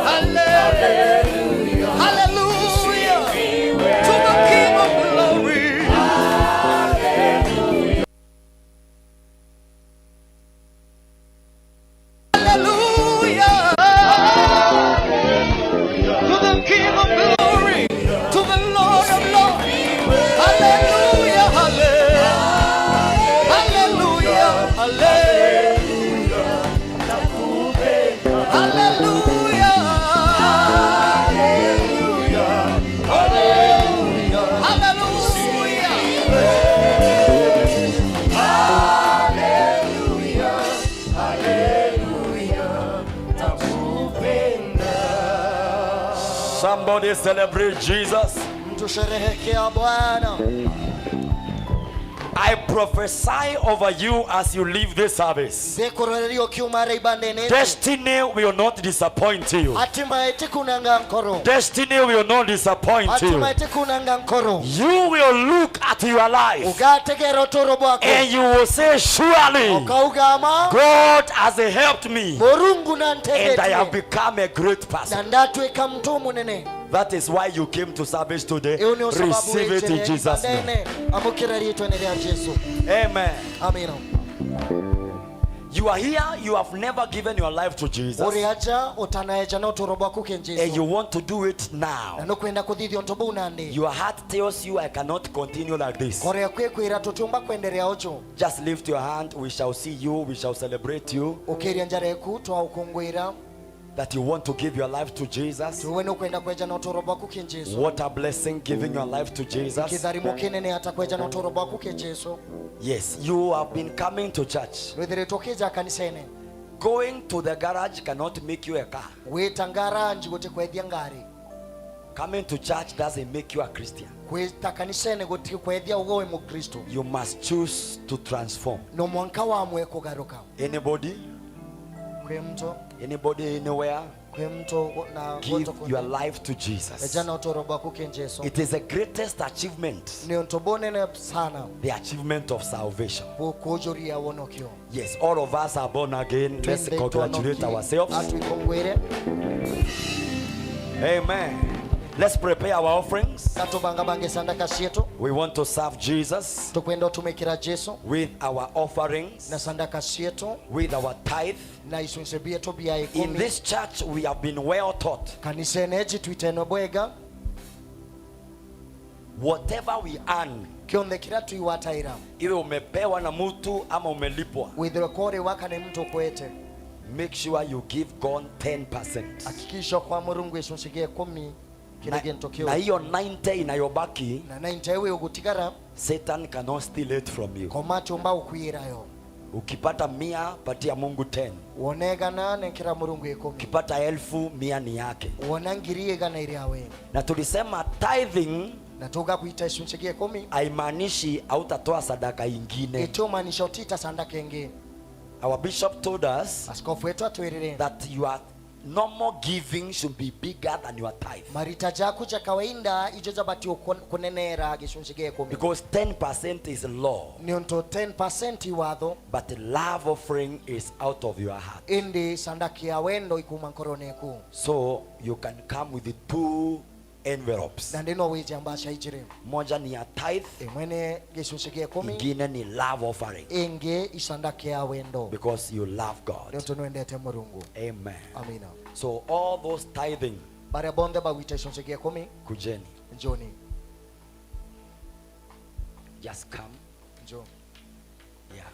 Hallelujah. Hallelujah. To the King of Glory. Hallelujah. To the King of Glory. To the Lord of Lords. Hallelujah. Hallelujah. Hallelujah. Hallelujah. Hallelujah. Hallelujah. Somebody celebrate Jesus. Mtusherehekea Bwana. I prophesy over you as you leave this service. Ndikurorerio kiumara ibandene. Destiny will not disappoint you. Hatima itikunanga nkoro. Destiny will not disappoint you. Hatima itikunanga nkoro. You will look at your life Ugategera utoro bwako. and you will say, surely Ukaugama. God has helped me Murungu and I have nantegetie. become a great Na person. ndatwika mtu munene. That is why you came to service today. Iyo nio sababu Receive it in wichere Jesus' name. ibandene. Amukira ritwa rĩa Jesu. Amen. Amina. You are here, you have never given your life to Jesus, Uri aja utanaeja na utoro bwaku ki and Jesu. you want to do it Na now. nukwenda kuthithia untu buu nandi. Your heart tells you, I cannot continue like this. Ngoro yaku ikwira tutiumba kwenderea uju. Just lift your hand, we shall see you, we shall celebrate you. Ukiria njara yaku twaukungwira. That you want to give your life to Jesus. Tuwe nukwenda kweja na utoro bwaku ki Jesu. What a blessing, giving your life to Jesus. Kitharimo kinene ata kweja na utoro bwaku ki Jesu. Yes, you have been coming to church. Withiritwo ukija kanisene. Going to the garage cannot make you a car. Gwita ngaranji gutikwethia ngari. Coming to church doesn't make you a Christian. Gwita kanisene gutikwethia ugo wi mukristo. You must choose to transform. No mwanka wamwe kugaruka. Anybody? Kwi mtu Anybody anywhere? kwi mtu na Give your life to Jesus. ejana utoro bwaku ki Jesu. It is the greatest achievement, Ni untu bunene sana the achievement of salvation. kujuria wonokio. Yes, all of us are born again. Let's Twende congratulate twonoki, ourselves. atwikongwire. Amen. Let's prepare our offerings. Katubangabange sandaka cietu. We want to serve Jesus Tukwenda utumikira Jesu with our offerings, na sandaka cietu with our tithe. na icunci bietu bia In ikumi. this church, we have been well taught. Kanisene eji twitenwe bwega. Whatever we earn, Kionthe kiria twiwataira. iwe umepewa na mtu ama umelipwa, Withirwe kori waka ni mtu kwete. make sure you give God 10%. Hakikisha kwa Murungu icunci gia ikumi kiri Na, gintu kiu. na hiyo 90 inayobaki, Na 90 iwe ugutigara Satan cannot steal it from you. komachumba ukwirayo. Ukipata 100, patia Mungu 10. Wonegana nenkira Murungu ikumi. Ukipata 1000, 100 ni yake. Wona ngiri igana iriawe. Na tulisema tithing Na tuga kuita icunci gia ikumi haimaanishi hautatoa sadaka ingine. itumanisha utita sandaka ingi. Our bishop told us Askofu wetu atwirire that your normal giving should be bigger than your tithe. marita jaku ja kawaida ijo jabatio kunenera gicunci gia ikumi. Because 10% is law, Ni untu 10% iwatho but love offering is out of your heart. indi sandaka ya wendo ikuma nkorone ku. So you can come with the two envelopes. Na ndino wije mbasha ijire. Moja ni ya tithe, Imwe ni gicunci gia ikumi ingine ni love offering. ingi isandaka ya wendo. Because you love Ni God. untu niwendete Murungu. Amen. Amina. So all those tithing, Baria bonthe bagwita icunci gia ikumi kujeni. njoni. Just come. Njo. Yeah.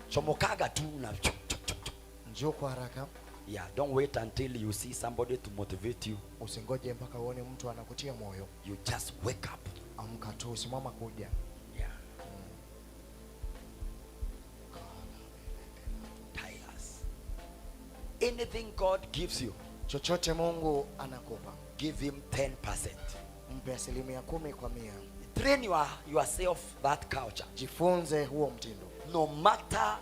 Chomokaga tu na chok, chok, chok, chok. Njo kwa haraka. Yeah, don't wait until you see somebody to motivate you. Usingoje mpaka uone mtu anakutia moyo. You just wake up. Amka tu, simama kuja. Yeah. Tithers. Anything God gives you, Chochote Mungu anakupa, give him 10%. mpe 10% kwa 100. Train yourself that culture. Jifunze huo mtindo. No matter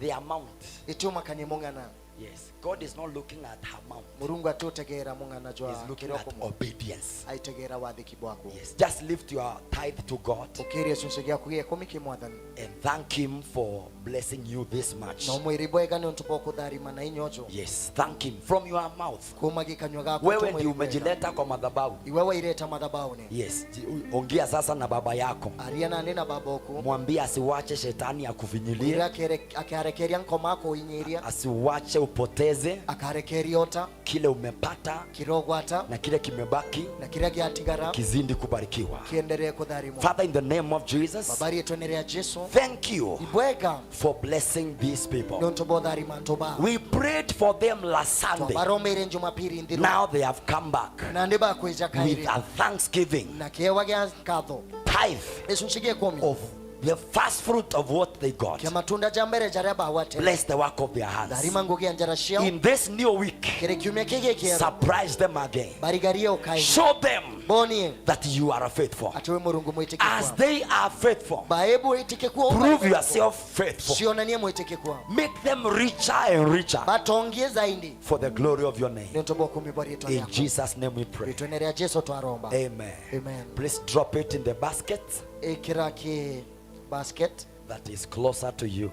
the amount. Ituma kani mung'ana. Yes, God is not looking at amount. Murungu atutegera mung'ana jwa He's looking at kiroko. obedience. Aitegera wathiki bwaku. Yes, just lift your tithe to God Ukiria icunci giaku gia ikumi ki Mwathani. and thank him for blessing you this much. Na umwiri bwega ni untu bwa kutharima na inyojo. Yes, thank him from your mouth. Kuma gikanywa gaku Wewe tumwiri ndiye bwega. umejileta kwa madhabahu. Iwe waireta madhabahuni. Yes, ongea sasa na baba yako. Aria nani na baba oku. Mwambie asiwache shetani akufinyilie, Mwire akarekeria nkoma akuinyiria. asiwache upoteze Akarekeria ota kile umepata kirogwata na kile kimebaki na kiria giatigara kizindi kubarikiwa. kiendelee kutharimwo. Father, in the name of Jesus, Baba rietwa ni ria Jesu. thank you Ibwega for blessing these people. ni untu botharima ntuba. We prayed for them last Sunday. Twabaromeire Jumapili nthiru. Now they have come back Na ndi bakwija with kairi a thanksgiving na kiewa gia nkatho. tithe Gicunci gia ikumi of the first fruit of what they got. kia matunda ja mbere jaria bawate. Bless the work of their hands. Tharima ngugi ya njara ciao. In this new week, Kiri kiumia kigi kieru. surprise them again. Barigarie ukaini. Show them Bonie that you are faithful. ati we Murungu mwitikikwa. As they are faithful, Baebu itikikwa. prove yourself faithful. Cionanie mwitikikwa. Make them richer and richer Batongie zaidi. for the glory of your name. Ni untu bwa kumi bwa rietwa In riaku. Jesus' name we pray. Rietwa ria Jesu twaromba. Amen. Amen. Please drop it in the basket Ikira ki basket. that is closer to you.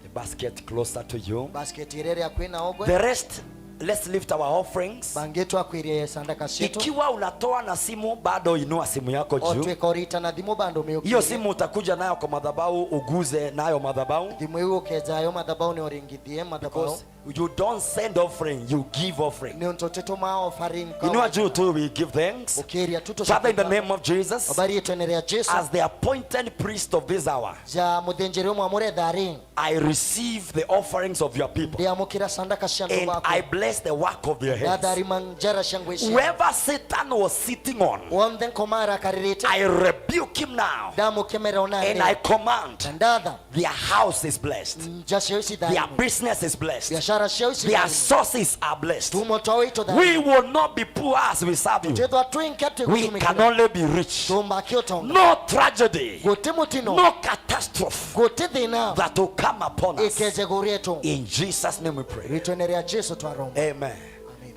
The basket closer to you. Basket iria ria kwina ogwe. The rest Let's lift our offerings. Bangi twakwirie sandaka cietu. Ikiwa unatoa na simu, bado inua simu yako juu. Otwika urita na thimu bado Hiyo miukirie. simu utakuja nayo kwa madhabahu, uguze nayo madhabahu. Thimu iu ukejayo madhabahu ni uringithie madhabahu. Because you don't send offering, you give offering. Ni untu tituma offering. Inua juu tu, we give thanks. Ukiria tu. Father, in the name of Jesus, Habari yetu Jesu. As the appointed priest of this hour, ja muthinjiri umwe amure thari. I receive the offerings of your people Ndiamukira sandaka cia andu and baku. I bless the work of their hands. Ndatharima njara cia ngwĩ ciao. Whoever Satan was sitting on, Wonthe nkoma arakaririte. I rebuke him now Ndamukemera ona and I command na ndatha. their house is blessed, Nja ciao their icitharimwe. business is blessed, Biashara ciao their icitharimwe. sources are blessed. Tumo twao We itutharimwe. will not be poor as we serve you. Twithwa twinke We twigutumikira. can only be rich. Tumbake utonga. No tragedy, Guti mutino. no catastrophe Guti thina. that will come upon us. Ikeje gurietu. In Jesus' name we pray. Ritwene ria Jesu twaromba. Amen.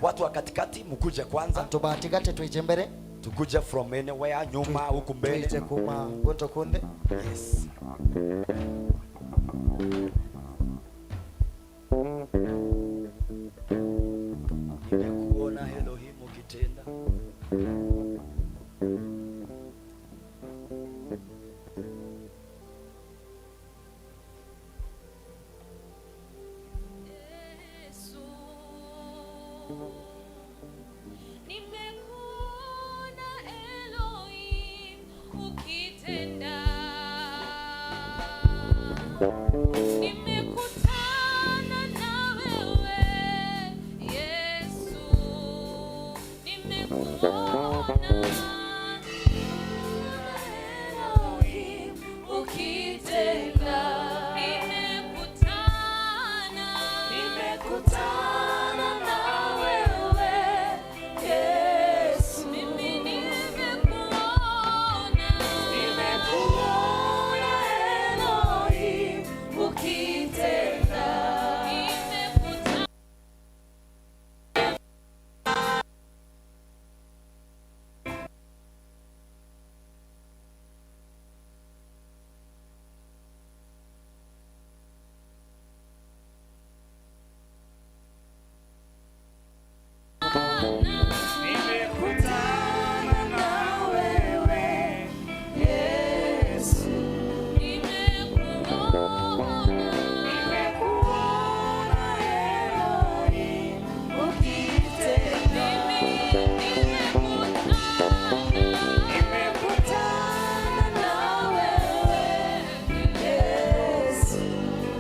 Watu wa katikati mkuje kwanza, Antu batigate twije mbere. tukuje from anywhere, nyuma huku mbele. Twije kuma kuntu kunthe. Yes. Nimekuona Elohim ukitenda. Yesu, nimekuona Elohim ukitenda. Nimekutana na wewe Yesu, nimekuona Elohim ukitenda. Nimekutana, nimekutana na wewe Yesu, mimi nimekuona, nimekuona Elohim ukitenda. Nimekutana. Nimekutana na wewe Yesu, nimekuona, nimekuona Elohim ukitenda. Nimekutana, nimekutana na wewe Yesu,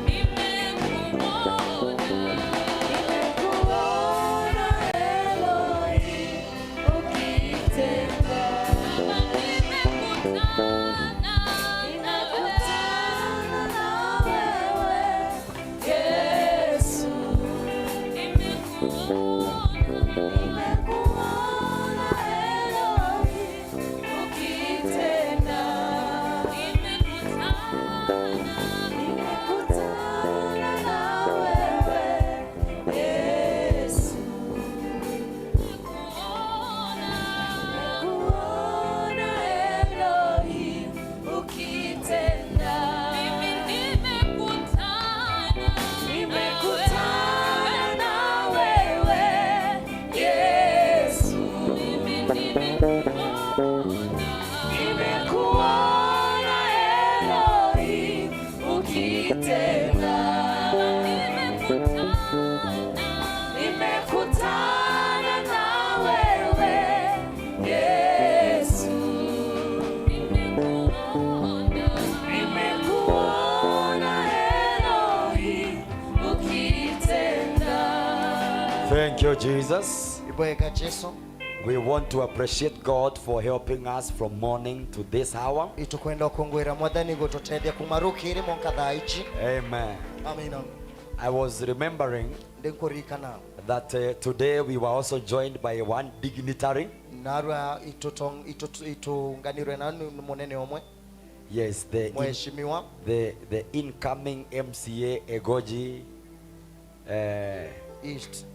nimekuona, nimekuona Elohim ukitenda. Nimekutana, nimekutana na wewe Yesu, nimekuona, nimekuona Elohim ukitenda. Nimekutana, nimekutana na wewe Yesu. Nimekuona Elohim ukitenda. Mimi nimekutana, nimekutana na wewe Yesu. Mimi nimekuona, nimekuona Elohim ukitenda. Nimekutana, nimekutana na wewe Yesu, nimekuona, nimekuona Elohim ukitenda. Thank you, Jesus. Ibweka Jesu. We want to appreciate God for helping us from morning to this hour. Itukwenda kungwira mwathani gututethia kuma rukiri monka thaa ici. Amen. Amina. I was remembering Ndinkuririkana that today we were also joined by one dignitary. narua itunganirwe na munene umwe. Yes, Mheshimiwa the incoming MCA Egoji East.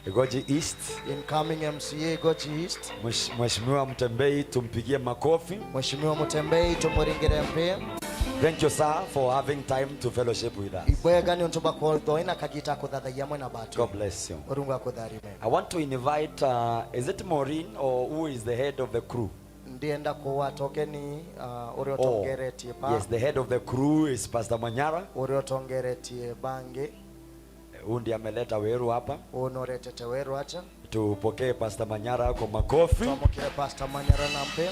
Egoji East. Incoming MCA Goji East. Mheshimiwa Mtembei, tumpigie makofi. Mheshimiwa Mutembei tumuringire mpi. Thank you, sir, for having time to fellowship with us. Ibwega ni untu bakwotho ina kagita kuthathaiya mwena batu. God bless you. Urungu akutharime. I want to invite, is it Maureen or who is the head of the crew? Ndienda kuwa tokeni uria utongeretie pa. Yes, the head of the crew is Pastor Manyara. Uria utongeretie bangi. Huyu ndiye ameleta weru hapa. Unoretete weru acha. Tupokee Pastor Manyara kwa makofi. Twamukire Pastor Manyara na mpe.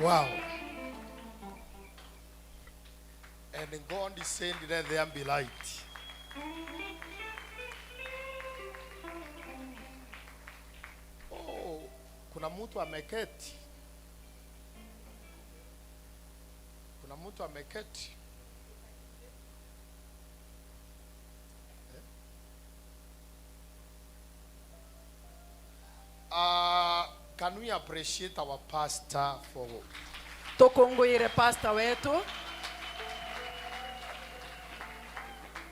Wow. And God is saying, let there be light. Oh, kuna mtu ameketi. Kuna mtu ameketi. Can we appreciate our pastor for Tukungwire pastor wetu.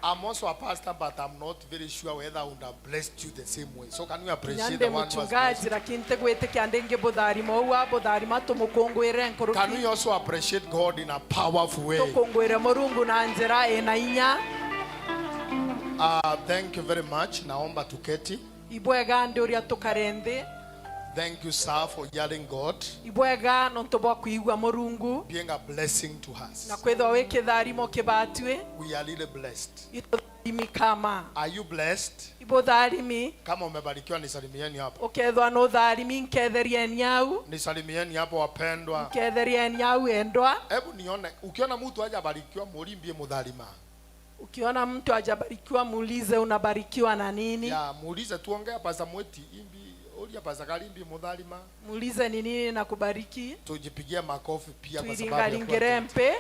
I'm also a pastor, but I'm not very sure whether I would have blessed you the same way. So can we appreciate Nyande the one who has blessed muchungaji lakini ntigwitikia ndingibutharima ou abutharima tumukungwire you? Can we nkuruki. also appreciate God in a powerful way? Tukungwire Murungu na njira ina inya. Thank you very much. Naomba tuketi. Ibwega ndi uria tukare nthi. Thank you, sir, for hearing God, Ibwega nontu bwa kuigua Murungu being a blessing to us. na kwithwa wi kitharimo kibatwi. We are really blessed. Itutharimi kama. Are you blessed? Ibutharimi. Kama umebarikiwa nisalimieni hapo. Ukethwa nutharimi nketherieni au. Nisalimieni hapo wapendwa. Nketherieni au endwa. Hebu nione, ukiona mtu hajabarikiwa mulimbie mudhalima. Ukiona mtu hajabarikiwa muulize unabarikiwa na nini? Ya, muulize tuongea Pastor Mweti imbi ulia Pastor Kalimbi mudhalima. Muulize ni nini na kubariki. Tujipigie makofi pia kwa sababu ya Tuiringaringire kuwa. mpe.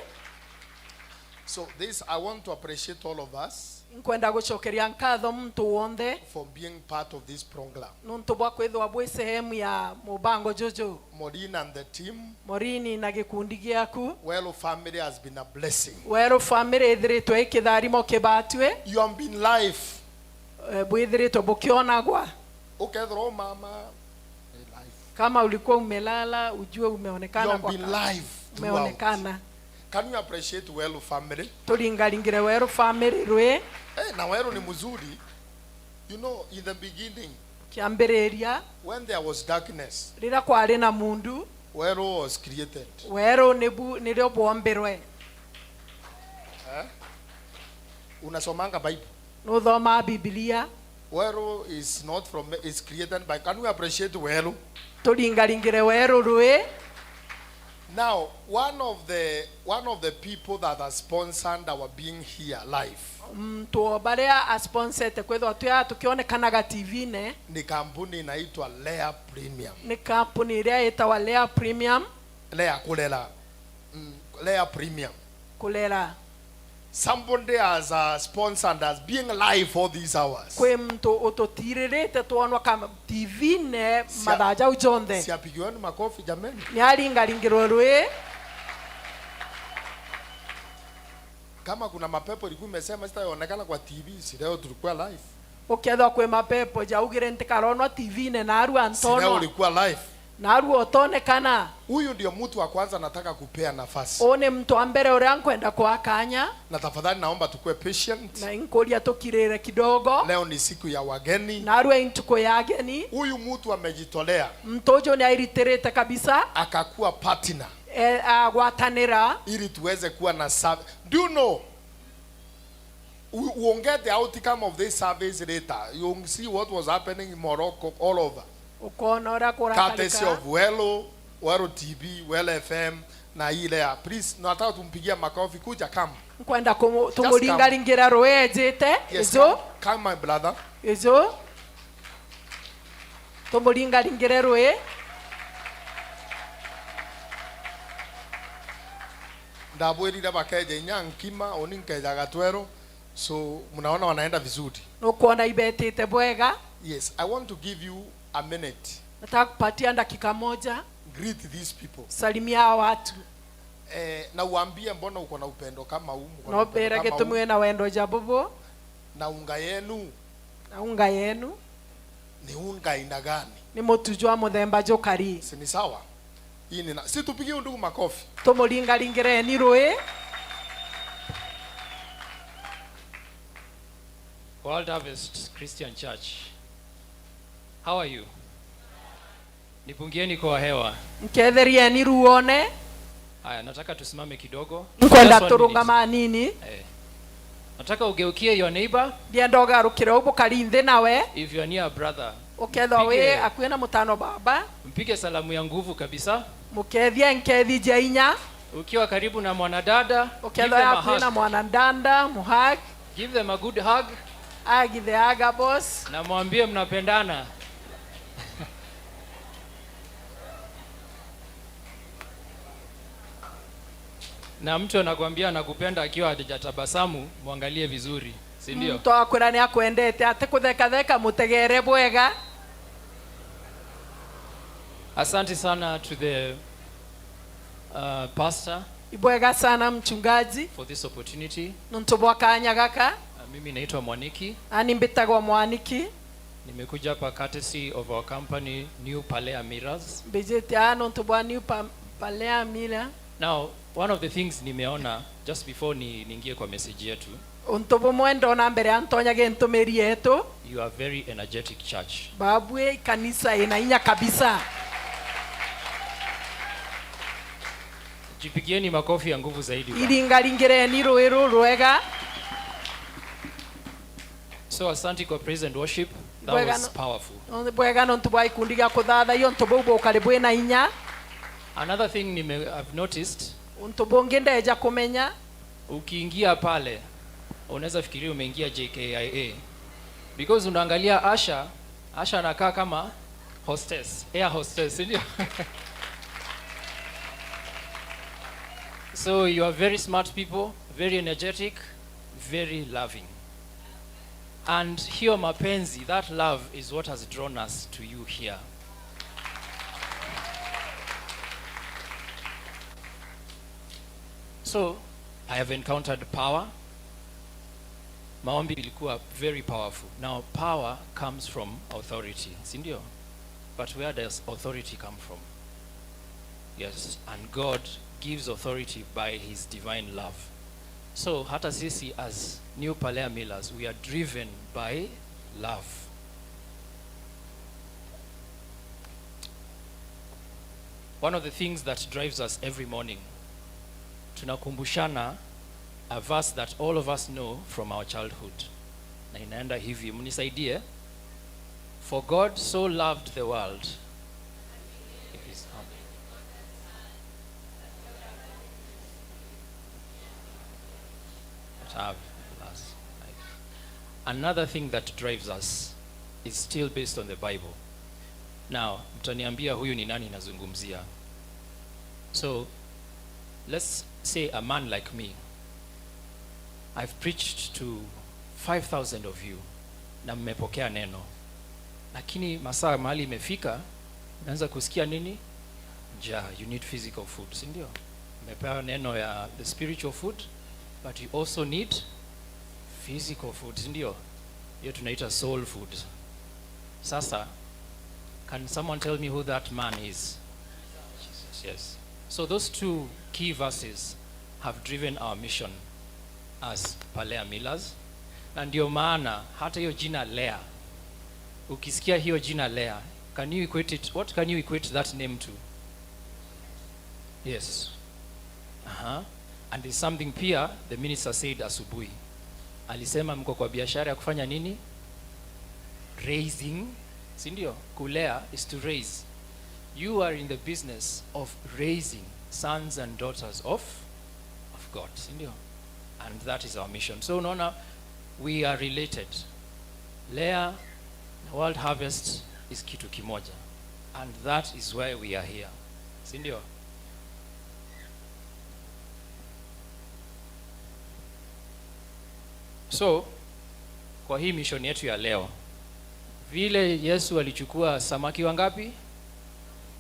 So this I want to appreciate all of us Nkwenda gucokeria nkatho muntu wonthe for being part of this program. nuntu bwa kwithwa bwi sehemu ya mubango jojo. Maureen and the team, Morini na gikundi giaku. Welo family has been a blessing. Wero family ithiritwe ikitharimo kibatwe. You have been live. Bwithiritwe bukionagwa. Ukethro mama live. Kama ulikuwa umelala ujue You umeonekana have kwa been live throughout. umeonekana. Can you appreciate Welo family? Turingaringire Wero family rwe. Hey, na Welo ni mzuri. You know, in the beginning, Kiambiriria when there was darkness, rira kwari na mundu Welo was created. Wero nirio bwombirwe. Eh? Unasomanga Bible. Nuthoma Biblia. Wero is not from, is created by. Can we appreciate Wero? Turingaringire Wero rwe. Now, one of the people that has sponsored our being here live. Mtu baria asponsete kwethwa twia tukionekanaga TV ne. Ni kampuni inaitwa Lea Premium. Ni kampuni iria itawa Lea Premium. Lea kulela. Lea Premium. Kulela. Somebody has sponsored us being live all these hours. Kwe mtu ututirite tuonwa kama TV ne mathaja ujonthe. Siapigiweni makofi jameni. Ni aringaringirwo rwe. Kama kuna mapepo ilikuwa imesema sitaonekana kwa TV, si leo tulikuwa live. Ukethwa kwe mapepo jaugire ntikaronwa TV ne narua Si leo ntono. ulikuwa live. Narua utonekana. Huyu ndio mtu wa kwanza nataka kupea nafasi. One mtu ambere uria nkwenda kuakanya. Na tafadhali naomba tukue patient. Na inkuria tukirire kidogo. Leo ni siku ya wageni. Narua intuko ya ageni. Huyu mtu amejitolea. Mtu ucio ni airitirite kabisa. Akakuwa partner. Agwatanira. Ili tuweze kuwa na service. Do you know? We will get the outcome of this service later. You will see what was happening in Morocco all over. Ukonora Courtesy of Welo, Welo TV, Welo FM na ile ya. Please, nataka tumpigie makofi kuja come. Nkwenda tumuringaringira rwejete. Yes, Izo. come my brother. Izo. Tumuringaringire rwe. Ndabwirire bakeje nyankima oninkeja gatwero. So mnaona wanaenda vizuri. Nukuona ibetete bwega. Yes, I want to give you a minute. Nataka kupatia dakika moja. Greet these people. Salimia watu. Na uambie mbona uko na upendo kama huu, mko na No upendo bera kama huu. getumwe na wendo jabobo. Na unga yenu. Na unga yenu. Ni unga aina gani? Ni mutujwa muthemba jokari. Si ni sawa? Hii ni si tupigie ndugu makofi. Tumuringaringireni rui. World Harvest Christian Church. How are you? Nipungieni kwa hewa. Nketherieni ruone. Haya, nataka tusimame kidogo. Nkwenda Just one minute. turungama nini. Eh. Nataka ugeukie your neighbor Ndienda ugarukire ubukari nthi nawe. If you are near a brother. Ukethwa wi Mpige- akuĩ na mutano baba. Mpige salamu ya nguvu kabisa. Mukethie nkethi njia inya. Ukiwa karibu na mwanadada, give Ukethwa them a akuĩ na hug. mwanandanda muhag. Give them a good hug Agithe aga boss. Na mwambie mnapendana. Na mtu anakuambia anakupenda akiwa hajatabasamu, mwangalie vizuri, si ndio? Mtu akwira ni akwendete atikuthekatheka mutegere bwega. Asante sana to the pastor Ibwega sana mchungaji for this opportunity. Nuntu bwa kanya gaka. Mimi naitwa Mwaniki. Ani mbitagwo Mwaniki. Nimekuja hapa courtesy of our company, New Palea Mirrors. Mbijite aa nuntu bwa New Palea Mirror. Now, one of the things nimeona just before ni niingie kwa message yetu. Untu bumwe ndona mbere antonyage ntumiri yetu. You are very energetic church. Babwe kanisa ina inya kabisa. Jipigieni makofi ya nguvu zaidi bwana. Iringaringireni rui ru rwega. So asante kwa praise and worship. That Bwega was no- powerful. Bwega nontu bwa ikundi gya kuthathaiyo ntu buu bukari bwina inya. Another thing I've noticed, Untu bungi ndeja kumenya. Ukiingia pale unaweza fikiria umeingia JKIA because unaangalia Asha, Asha anakaa kama hostess, air hostess, ndio? So you are very smart people, very energetic, very loving. And hiyo mapenzi, that love is what has drawn us to you here. So I have encountered power. Maombi ilikuwa very powerful. Now power comes from authority, si ndio? But where does authority come from? Yes, and God gives authority by his divine love. So hata sisi as New Palea Millers, we are driven by love. One of the things that drives us every morning, tunakumbushana a verse that all of us know from our childhood. Na inaenda hivi, mnisaidie. For God so loved the world. If his own. But have last life. Another thing that drives us is still based on the Bible. Now, mtaniambia huyu ni nani nazungumzia. So, let's say a man like me. I've preached to 5,000 of you na mmepokea neno. Lakini masaa mahali imefika, unaanza kusikia nini? Njaa, you need physical food, si ndio? Mmepewa neno ya the spiritual food, but you also need physical food, si ndio? Hiyo tunaita soul food. Sasa, can someone tell me who that man is? Jesus, yes. So those two key verses have driven our mission as Palea Millers. Na ndio maana hata hiyo jina Lea, ukisikia hiyo jina Lea, can you equate it? What can you equate that name to? Yes. And there's something pia the minister said asubuhi. Alisema mko kwa biashara ya kufanya nini? Raising, si ndio? Kulea is to raise. You are in the business of raising sons and daughters of God, si ndio? And that is our mission. So unaona, we are related. Lea na World Harvest is kitu kimoja. And that is why we are here. Si ndio? So, kwa hii mission yetu ya leo, vile Yesu alichukua samaki wangapi?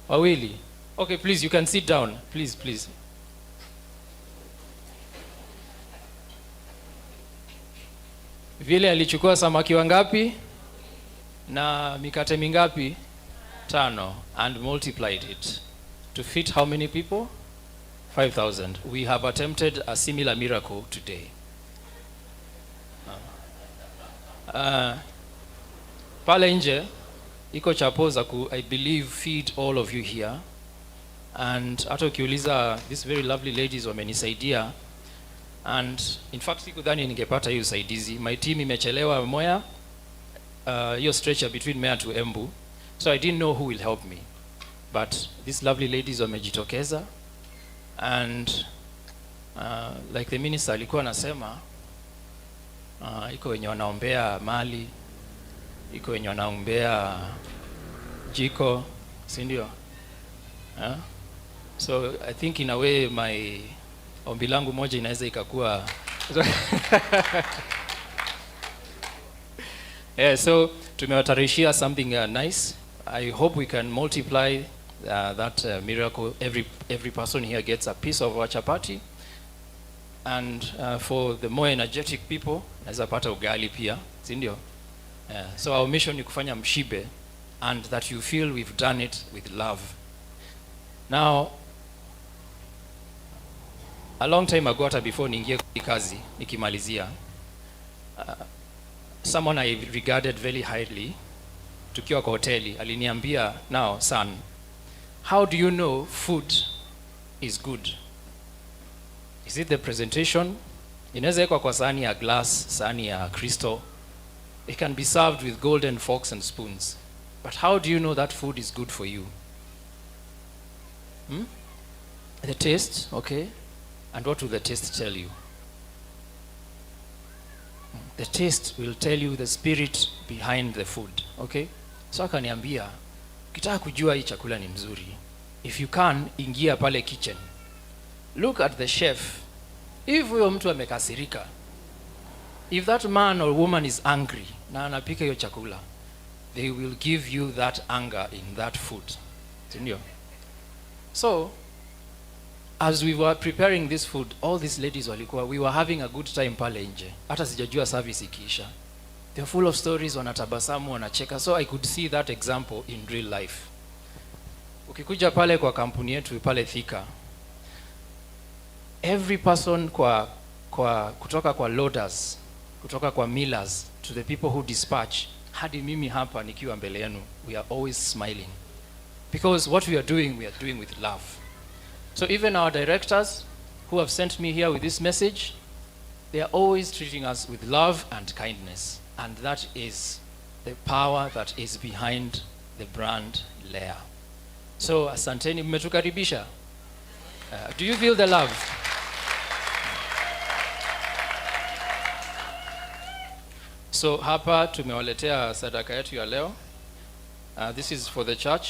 Wawili. Okay, please, you can sit down. Please, please. Vile alichukua samaki wangapi? Na mikate mingapi? 5, and multiplied it. To fit how many people? 5,000. We have attempted a similar miracle today. Pale nje iko chapo za ku, I believe, feed all of you here. And hata ukiuliza these very lovely ladies wamenisaidia, and in fact sikudhani ningepata hii usaidizi. My team imechelewa Mwea, hiyo stretcher between Mwea to Embu, so I didn't know who will help me, but these lovely ladies wamejitokeza. And like the minister alikuwa anasema, iko wenye wanaombea mali, iko wenye wanaombea jiko, si ndio? So I think in a way my ombi langu moja inaweza ikakuwa. Yeah, so tumewatayarishia something nice. I hope we can multiply that miracle. Every person here gets a piece of our chapati. And for the more energetic people, naweza pata ugali pia, si ndio? So our mission ni kufanya mshibe and that you feel we've done it with love. Now, a long time ago, hata before niingie kazi, nikimalizia, someone I regarded very highly, tukiwa kwa hoteli, aliniambia, "Now son, how do you know food is good? Is it the presentation? Inaweza wekwa kwa sahani ya glass, sahani ya crystal. It can be served with golden forks and spoons. But how do you know that food is good for you? Hmm? The taste, okay. And what will the taste tell you? The taste will tell you the spirit behind the food, okay?" So akaniambia, "Ukitaka kujua hii chakula ni mzuri, if you can, ingia pale kitchen. Look at the chef. If huyo mtu amekasirika, if that man or woman is angry na anapika hiyo chakula, they will give you that anger in that food." Si ndio? So as we were preparing this food, all these ladies walikuwa, we were having a good time pale nje. Hata sijajua service ikiisha. They're full of stories, wanatabasamu, wanacheka. So I could see that example in real life. Ukikuja pale kwa kampuni yetu pale Thika, every person kwa kutoka kwa loaders, kutoka kwa millers to the people who dispatch, hadi mimi hapa nikiwa mbele yenu, we are always smiling. Because what we are doing with love. So even our directors who have sent me here with this message, they are always treating us with love and kindness. And that is the power that is behind the brand Lea. So asanteni, mmetukaribisha. Do you feel the love? So hapa tumewaletea sadaka yetu ya leo. This is for the church.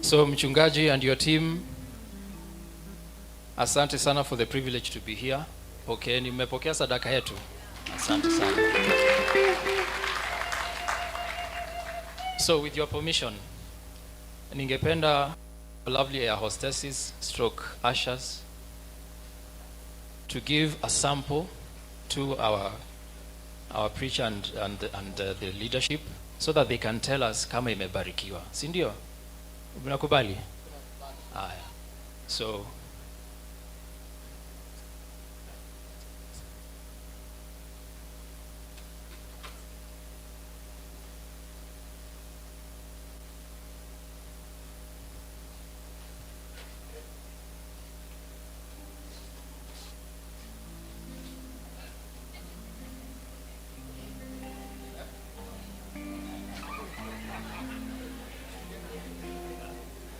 So mchungaji and your team, asante sana for the privilege to be here. Pokeeni, mmepokea sadaka yetu. Asante sana. So with your permission, ningependa lovely air hostesses stroke ushers to give a sample to our preacher and the leadership so that they can tell us kama imebarikiwa. Si ndio? Mnakubali? Haya. So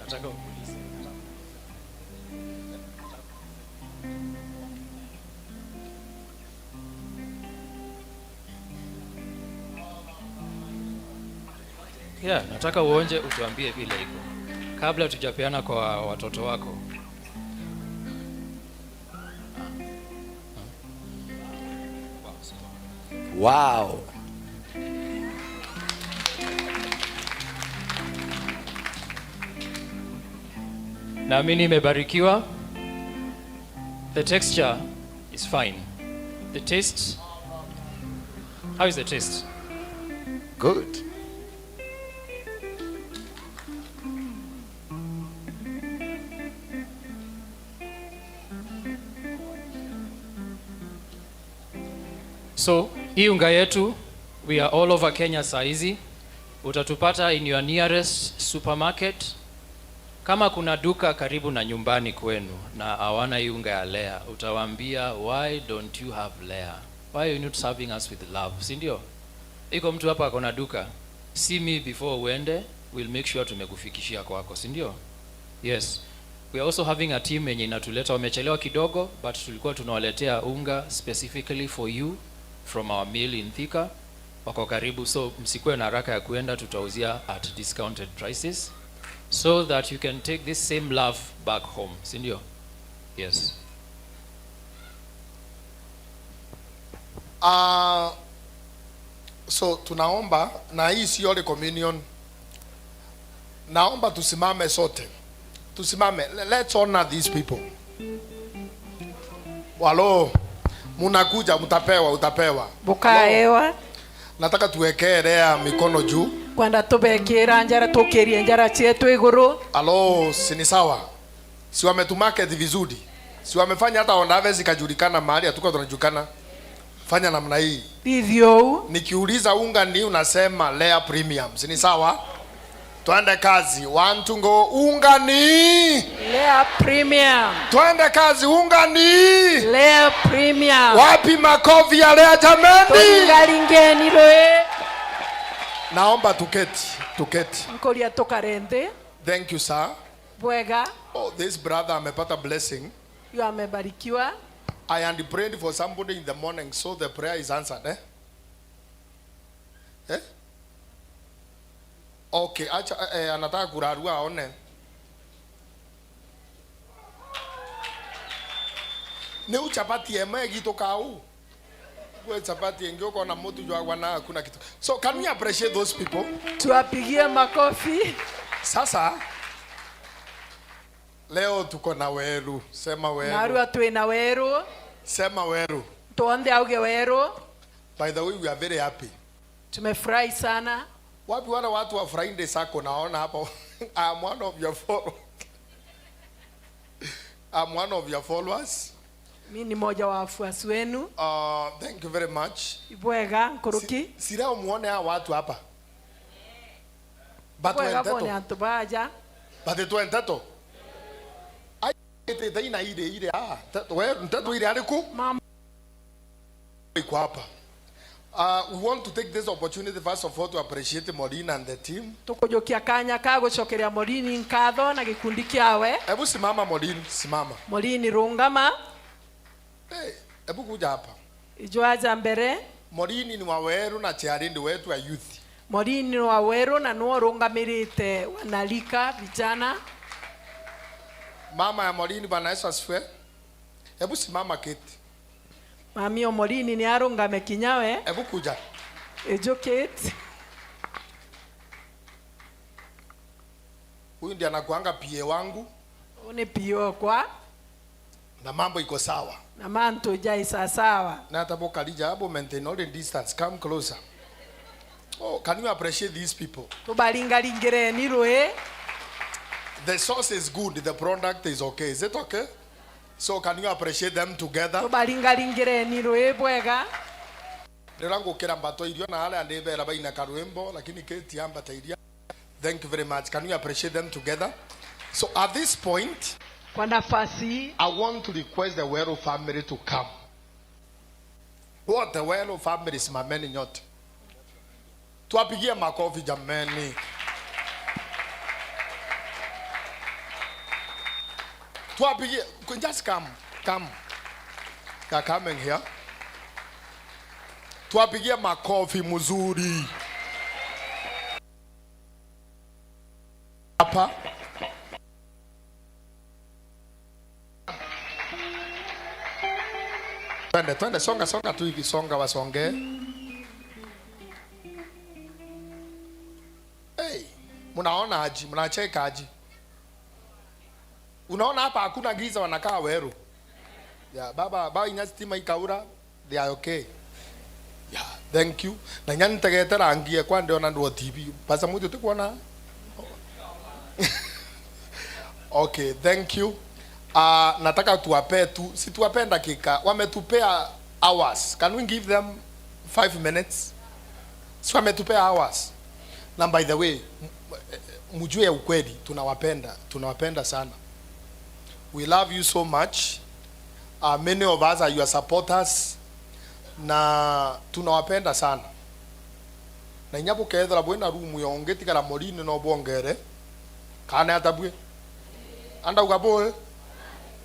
nataka ukuulize. Yeah, nataka uonje utuambie vile iko kabla tujapeana kwa watoto wako. Wow. Naamini imebarikiwa. The texture is fine. The taste, how is the taste? Good. So hii unga yetu, we are all over Kenya saa hizi. Utatupata in your nearest supermarket. Kama kuna duka karibu na nyumbani kwenu na hawana hii unga ya Lea, utawaambia, "Why don't you have Lea? Why are you not serving us with love?" Si ndio? Iko mtu hapa akona duka. See me before uende, we'll make sure tumekufikishia kwako, si ndio? Yes. We are also having a team yenye inatuleta, wamechelewa kidogo, but tulikuwa tunawaletea unga specifically for you from our mill in Thika. Wako karibu, so msikuwe na haraka ya kuenda, tutauzia at discounted prices so that you can take this same love back home, si ndio? Yes. So tunaomba, na hii sio Holy Communion. Naomba tusimame sote. Tusimame. Let's honor these people. Walo, munakuja, mutapewa, utapewa. Bukaewa. Nataka tuwekee Lea mikono juu. Kwenda tubekira njara, tukirie njara cietu iguru. Alo, si ni sawa? Si wametumarket vizuri? Si wamefanya hata Onda Harvest ikajulikana mahali hatuko tunajulikana? Fanya namna hii. Thithio. Nikiuliza unga ni unasema Lea Premium. Si ni sawa? Twende kazi. One, two, go. Unga ni Lea Premium. Twende kazi. Unga ni Lea Premium. Wapi makofi ya Lea jameni? Turingaringeni roe. Naomba tuketi, tuketi. Nkoria tukarente. Thank you, sir. Bwega. Oh, this brother amepata blessing. Yu amebarikiwa. I had prayed for somebody in the morning, so the prayer is answered. Eh? Eh? Okay, acha anataka kurarua aone. Ni uchapati eme gitu kau. Kwa chapati engio kona moto jwa wana hakuna kitu. So can we appreciate those people? Tuwapigie makofi. Sasa leo tuko na weru. Sema weru. Narua twina weru. Sema weru. Tuonde auge weru. By the way, we are very happy. Tumefurahi sana. Wapi wale watu wa Friday Sacco naona hapa. I'm one of your followers. I'm one of your followers. Mi ni moja wa wafuasi wenu. Thank you very much. Ibwega nkuruki. Si leo muone hawa watu hapa. But Ibwega bone wenteto. antu baja. But wenteto. Ai te ina ile ile ah. We mteto ile aliku. Mama. Iko hapa. We want to take this opportunity first of all to appreciate Maureen and the team. Tukujokia kanya ka gucokeria Maureen nkatho na gikundi kiawe. Hebu simama Maureen, simama. Maureen rungama. Hey, hebu kuja hapa. Ijoaja mbere. Maureen ni wa Weru na chairindi wetu wa youth. Maureen ni wa Weru na nuo rungamirite wanalika vijana. Mama ya Maureen, Bwana Yesu asifiwe. Hebu simama keti. Mami o Maureen ni arungame kinyawe. Hebu kuja. Ejo keti. Huyu ndiye anakuanga PA wangu. Une PA kwa. Na mambo iko sawa. Na manto jai sawa. Na hata boka lija hapo maintain all the distance, come closer. Oh, can you appreciate these people? Tubaringaringireni roe. The sauce is good, the product is okay. Is it okay? So can you appreciate them together? Tubaringaringireni roe bwega. Rirango kira mbato irio na ale andebera baina karwembo lakini keti amba tairia. Thank you very much. Can you appreciate them together? So at this point, kwa nafasi, I want to request the Weru family to come. What the Weru family simameni nyote. Tuwapigie makofi jameni. Tuwapigie, just come, come. They are coming here. Tuwapigie makofi mzuri. Hapa. Twende, twende, songa, songa tu hivi, songa wasonge. Hey, mnaona aji, mnacheka aji. Unaona hapa hakuna giza, wanakaa weru. Yeah, baba baba inya stima ikaura, they are okay. Yeah, thank you. Na nya ntegete rangi ekwa ndiona ndu TV. Pasa mutu tikuona. Okay, thank you. Nataka tuwape tu, si tuwape dakika. Wametupea hours. Can we give them 5 minutes? Si wametupea hours. Na by the way, mjue ukweli, tunawapenda, tunawapenda sana. We love you so much. Many of us are your supporters. Na tunawapenda sana. Na inyapo kethera bwena room yonge tigara molini no bongere. Kana atabwe. Anda ugaboe.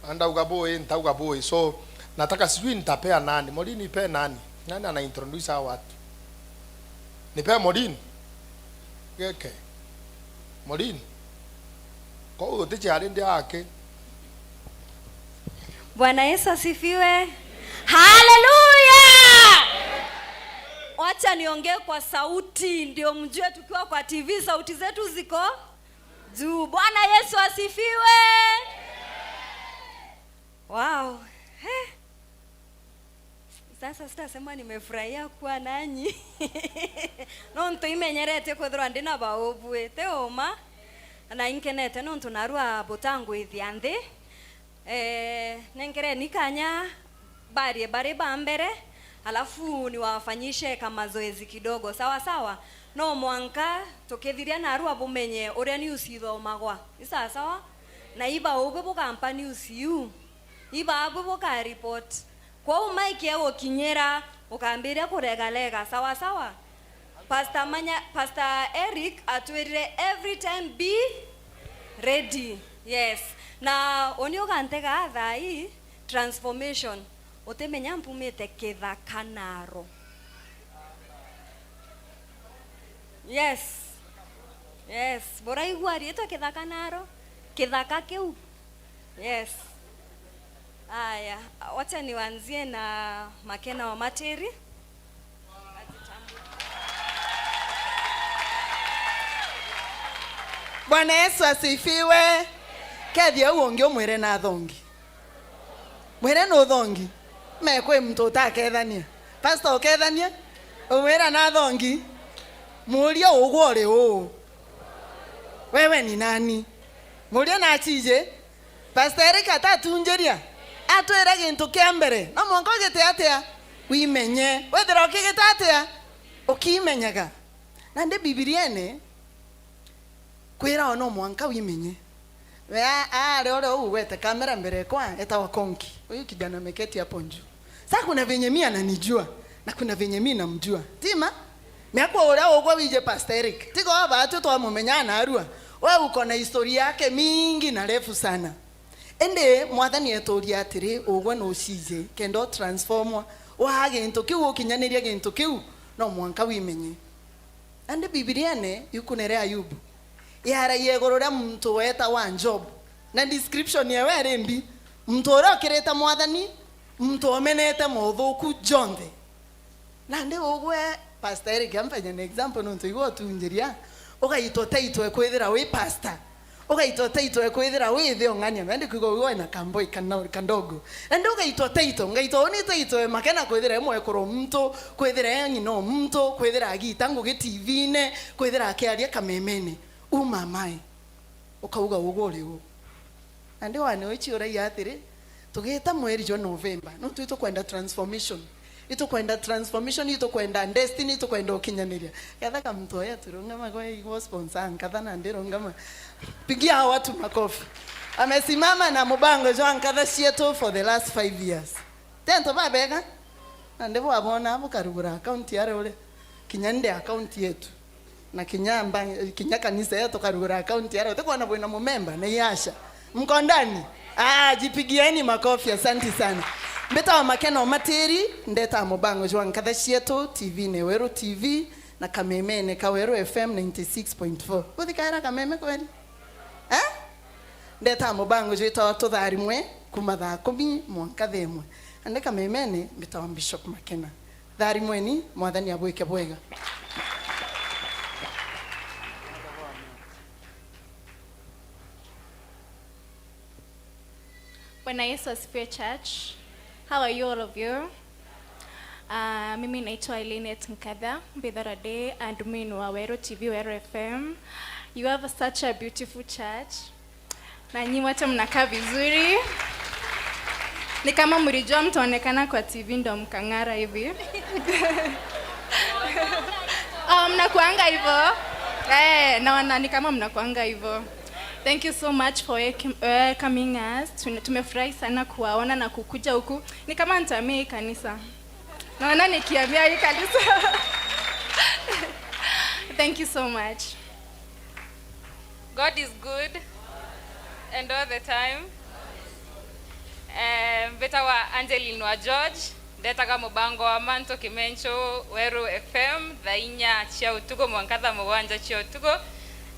Anda ugaboe, nta ugaboe. So nataka sijui nitapea nani. Molini ipe nani? Nani ana introduce hao watu? Nipe Molini. Geke. Molini. Kwa hiyo ticha alinde ake. Bwana Yesu asifiwe. Haleluya! Wacha niongee kwa sauti ndio mjue tukiwa kwa TV sauti zetu ziko juu. Bwana Yesu asifiwe. Wow. Sasa sitasema nimefurahia kuwa nanyi. No ntuimenyerete kwithirwa ndi na baobwe te oma na inkenete no ntunarua butangu ithia nthi. Nengere nikanya barie bare ba mbere alafu niwafanyishe kama zoezi kidogo sawa sawa no mwanka tukithiria narua bumenye uria news ithomagwa ni sawa sawa na iba ubwe bukampa news yu iba abwe buka report kwa umaiki egukinyira ukambiria kuregalega sawa sawa. Pastor Manya, Pastor Eric atwirire every time be ready. Yes. Na oni ugantega thai transformation utemenya mpumite kithakanaro. Yes. Yes, boraigua rietwa kithakanaro, kithaka kiu. Yes. Aya, wacha nianzie na Makena wa Materi. Bwana Yesu asifiwe. Kethia uongi umwire na thongi. Mwire no thongi. Mekwe mtu utakethania. Pastor ukethania? Umwira na thongi. Muria ugwo ri uu. Wewe ni nani? Muria na chije. Pastor Eric atatunjeria. Atwira gintu kia mbere. No mwanko gite atia? Wimenye. Wethira ukigita atia? Ukimenyaga. Na ndi Biblia ne kwira ono mwanka wimenye. We a leo leo uwete kamera mbere kwa etawa konki. Huyu kijana ameketi hapo juu. Sasa kuna venye mimi ananijua na kuna venye mimi namjua. Tima miakwa ora ogwa wije Pastor Eric. Tigo aba tu twamumenyana arua. Wewe uko na historia yake mingi na refu sana. Ende mwathani eturia atiri ugwa no cije kendo transformwa wa gintu kiu ukinyaniria gintu kiu no mwanka wimenye. Ande Biblia ne yukunere Ayubu. Yara yegoro ria muntu weta wa Job. Na description yewe ari mbi. Muntu uria ukirite mwathani, muntu omenete muthuku jonthe. Na ndi ugwe Pastor Eric amfanya na example nontu igwo tunjiria. Ugaitwo taitwe kwithira wi pastor. Ugaitwo taitwe kwithira wi thi ong'ania. Ndi kuigwa ugwe na kamboi kana kandogo. Na ndi ugaitwo taitwe, ngaitwo ni taitwe makena kwithira imwe kuro muntu, kwithira nyina muntu, kwithira agita ngugi TV ne, kwithira akiaria kamemene. Umamae ukauga ugo riu andi wane wichiura yathire tugita mweri jo November no twito kwenda transformation ito kwenda transformation ito kwenda destiny ito kwenda ukinyaniria kathaka mtu aya turungama kwa igwo sponsor nkatha ndirungama pigia hawa watu makofi. Amesimama na mubango jo nkatha cietu for the last 5 years tento babega andi wabona bukarugura account yare ule kinyande account yetu na kinyamba kinya kanisa yetu karugura account yare utakuwa bwana mumemba na yasha mko ndani. Jipigieni makofi, asante sana. Mbeta wa Makena wa Materi ndeta mubango jwa nkatha cietu TV ne Weru TV na Kameme ne Kaweru FM 96.4. Buthikaira Kameme kweli? Ndeta mubango jwa tuthari mwe kuma thaa 10 mwanka themwe. Ande Kameme ne mbeta wa Bishop Makena. Thari mweni mwathani abwike bwega. Bwana Yesu asifiwe church. How are you all of you? Mimi naitwa Linet Nkadha Mbitharade and mimi ni wa Wero TV, Wero FM. You have such a beautiful church. Na nyinyi wote mnakaa vizuri. Ni kama mlijua mtaonekana kwa TV ndo mkang'ara hivi. Oh, mnakuanga hivyo? Eh, naona ni kama mnakuanga hivyo. Thank you so much for welcoming us. Tumefurahi sana kuwaona na kukuja huku. Ni kama nitahamia hii kanisa. Naona nikihamia hii kanisa. Thank you so much. God is good and all the time. Mbetawa Angeline wa George ndetaga mubango wa Manto Kimencho Weru FM thaa inya cia utuko mwanka thaa mugwanja cia utuko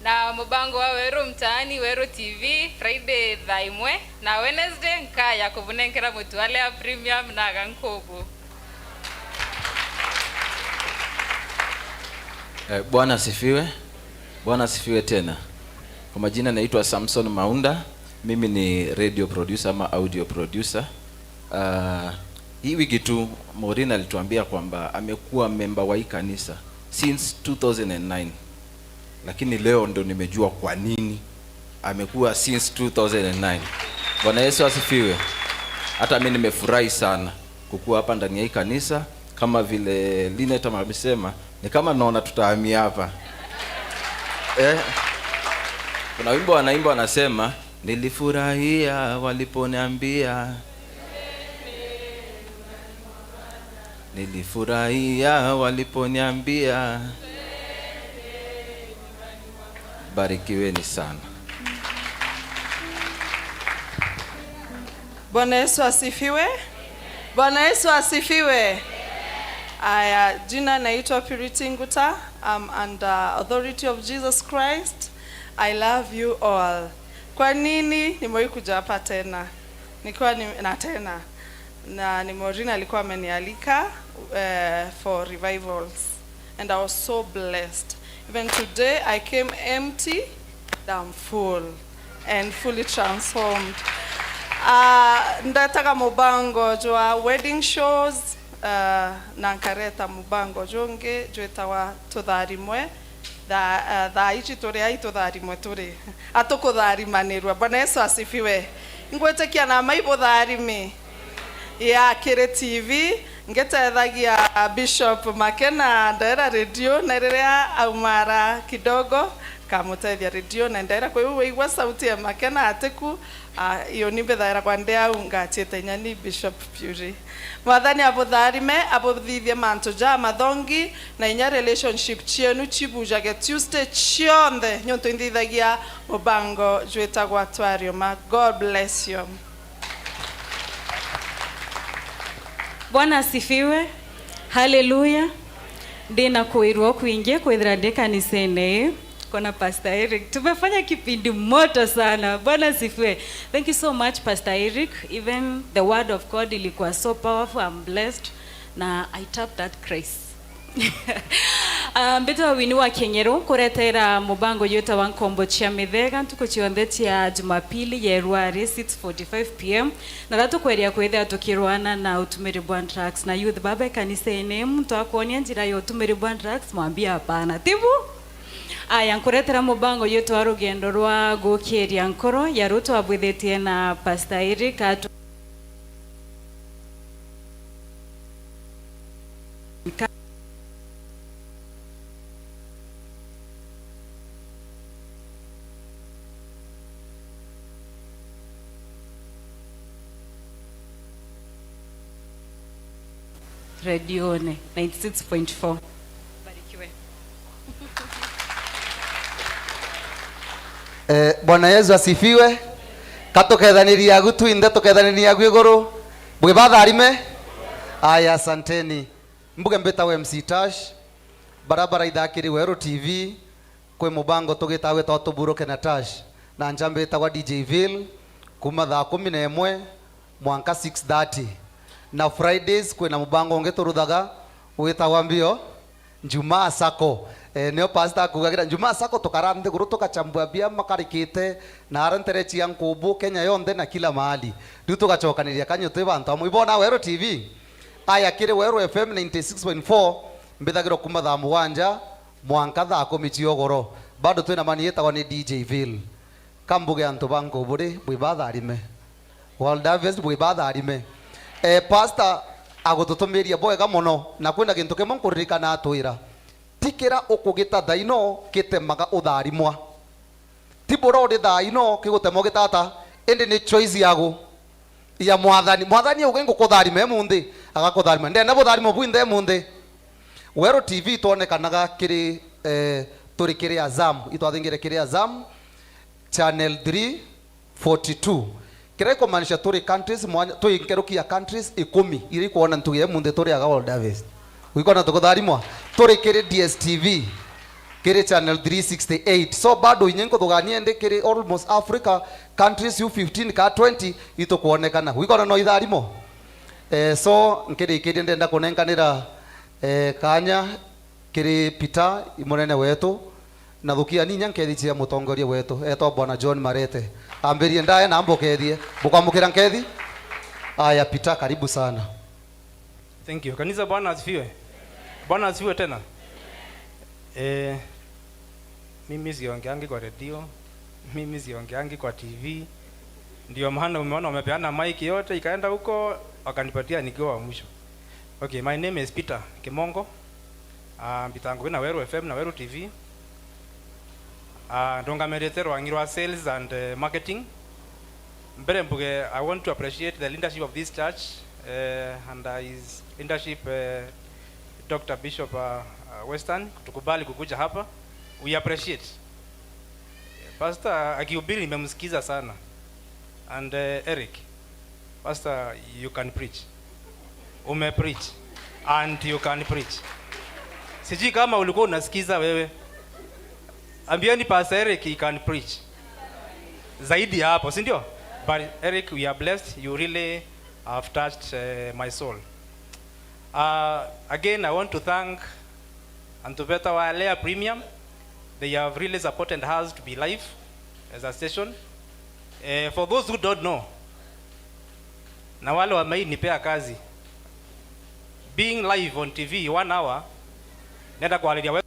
na mubango wa Weru Mtaani Weru TV Friday thaa imwe na Wednesday nkaya kubunenkera mutu alea premium na gankobu. Bwana asifiwe. Bwana asifiwe tena. Kwa majina naitwa Samson Maunda. Mimi ni radio producer ama audio producer. Hii wiki tu Maureen alituambia kwamba amekuwa member wa hii kanisa since 2009. Lakini leo ndo nimejua kwa nini amekuwa since 2009. Bwana Yesu asifiwe. Hata mimi nimefurahi sana kukua hapa ndani ya hii kanisa. Kama vile Linet amesema, ni kama naona tutahamia hapa. Kuna wimbo wanaimba wanasema, nilifurahia waliponiambia, nilifurahia waliponiambia. Barikiweni sana. Bwana Yesu asifiwe. Bwana Yesu asifiwe. Aya, jina naitwa Purity Nguta. I'm under authority of Jesus Christ. I love you all. Kwa nini nimewahi kuja hapa tena? Nikiwa ni, na tena. Na ni Maureen alikuwa amenialika for revivals and I was so blessed. Even today I came empty, I'm full and fully transformed. Ndataka mubango jwa wedding shows na nkareta mubango jungi jwitawa tutharimwe thaa ici turi ai tutharimwe turi atukutharimanirwa. Bwana Yesu asifiwe. Ngwitikia na maibutharimi ya kiri TV ngetethagia Bishop Makena ndera radio na riria aumara kidogo kamutethia radio na ndera kwa igua sauti ya Makena atiku iyo ni mbethaira kwa ndia au ngachite nyani Bishop Puri. Mwathani abutharime abuthithie mantu ja mathongi na inya relationship chienu chibujage Tuesday chionthe nyontu nthithagia mubango jwitagwa Twarioma. God bless you. Bwana asifiwe. Haleluya. Ndina kuirwo kwingi kwithira ndi kanisene kona Pastor Eric. Tumefanya kipindi moto sana. Bwana asifiwe. Thank you so much Pastor Eric. Even the word of God ilikuwa so powerful. I'm blessed. Na I tap that grace. Mbito wini wa Kenyero kuretera mubango yota wa nkombo chia mithega ntuku chionthe chia Jumapili ya Rwari 6:45 pm na ratu kweria kwithia tukirwana na utumiri bwa drugs na youth baba kanisa-ini mtu akuonia njira ya utumiri bwa drugs mwambia hapana tibu. Aya nkuretera mubango yetu wa rugendo rwa gukiria nkoro ya ruto abwithetie na Pastor Eric atu Redione 96.4. Barikiwe. Bwana Yesu asifiwe. Katukethaniria gutuinde tukethaniria gwiguru bwi batharime. Aya, asanteni. Mbuge mbita MC Tash barabara ithakiri Weru TV kwi mubango tugitawe to tuburuke na Tash na njambe itagwa DJ Ville kuma thaa 11 mwanka 6:30 na Fridays kwina mubango ungi turuthaga witagwa mbio Njumaa Sacco nio pastor akugagira Njumaa Sacco tukarante guru tukachambua bia makarikite na arantere chia nkubu Kenya yonthe na kila mahali riu tugachokaniria kanyo twi bantu amwe ibona Weru TV aya kiri Weru FM 96.4 mbithagirwo kuma thaa mugwanja mwanka thaa kumi cia ugoro bado twina mani yetagwo ni DJ Vil kambuge antu ba nkuburi bwi batharime World Harvest bwi batharime pastor agututumiria bwega muno na kwina gintu kimwe nkuririkana atwira tikira ukugita thaino kitemaga utharimwa ti bura uri thaino kigutema ugitata indi ni choice yagu ya mwathani mwathani auge ngukutharima emunthi agakutharima ndenda butharimo bwinthe emunthi Weru TV twonekanaga kiri turi kiri Azam itwathingire kiri Azam channel 342 kira kumaanisha turi countries turi nkerukia countries 10 iri kuona ntugie munthi turi aga World Harvest wikona tukutharimwa turi kiri DSTV kiri channel 368 so bado inye nkuthuganie ndi kiri almost Africa countries u15 ka 20 itukuonekana wikona no itharimo so nkirikirie ndenda kunenkanira kanya kiri Peter munene wetu na thukia ninya nkethi cia mutongoria wetu etwa bwana John Marete ambirie ndaya na mbukethie bukwamukira nkethi aya Peter karibu sana. Thank you. Kanisa, Bwana asifiwe. Bwana asifiwe tena. Mimi siongeangi kwa redio, mimi siongeangi kwa TV. Ndio maana umeona wamepeana mic yote ikaenda huko wakanipatia nikiwa wa mwisho. Okay, my name is Peter Kimongo. Mbitango na Weru FM na Weru TV. Ndongamerete rwangi rwa sales and marketing. Mbere mbuge, I want to appreciate the leadership of this church and his leadership Dr. Bishop Western kutukubali kukuja hapa. We appreciate. Pastor akihubiri nimemsikiza sana. And Eric, Pastor, you can preach. Ume preach and you can preach. Sijui kama ulikuwa unasikiza wewe. Ambieni Pastor Eric he can preach. Zaidi ya hapo, si ndio? But Eric, we are blessed. You really have touched my soul. Again, I want to thank Antubeta Walea Premium. They have really supported us to be live as a station. For those who don't know, na wale wameinipea kazi, being live on TV 1 hour, nenda kualilia wewe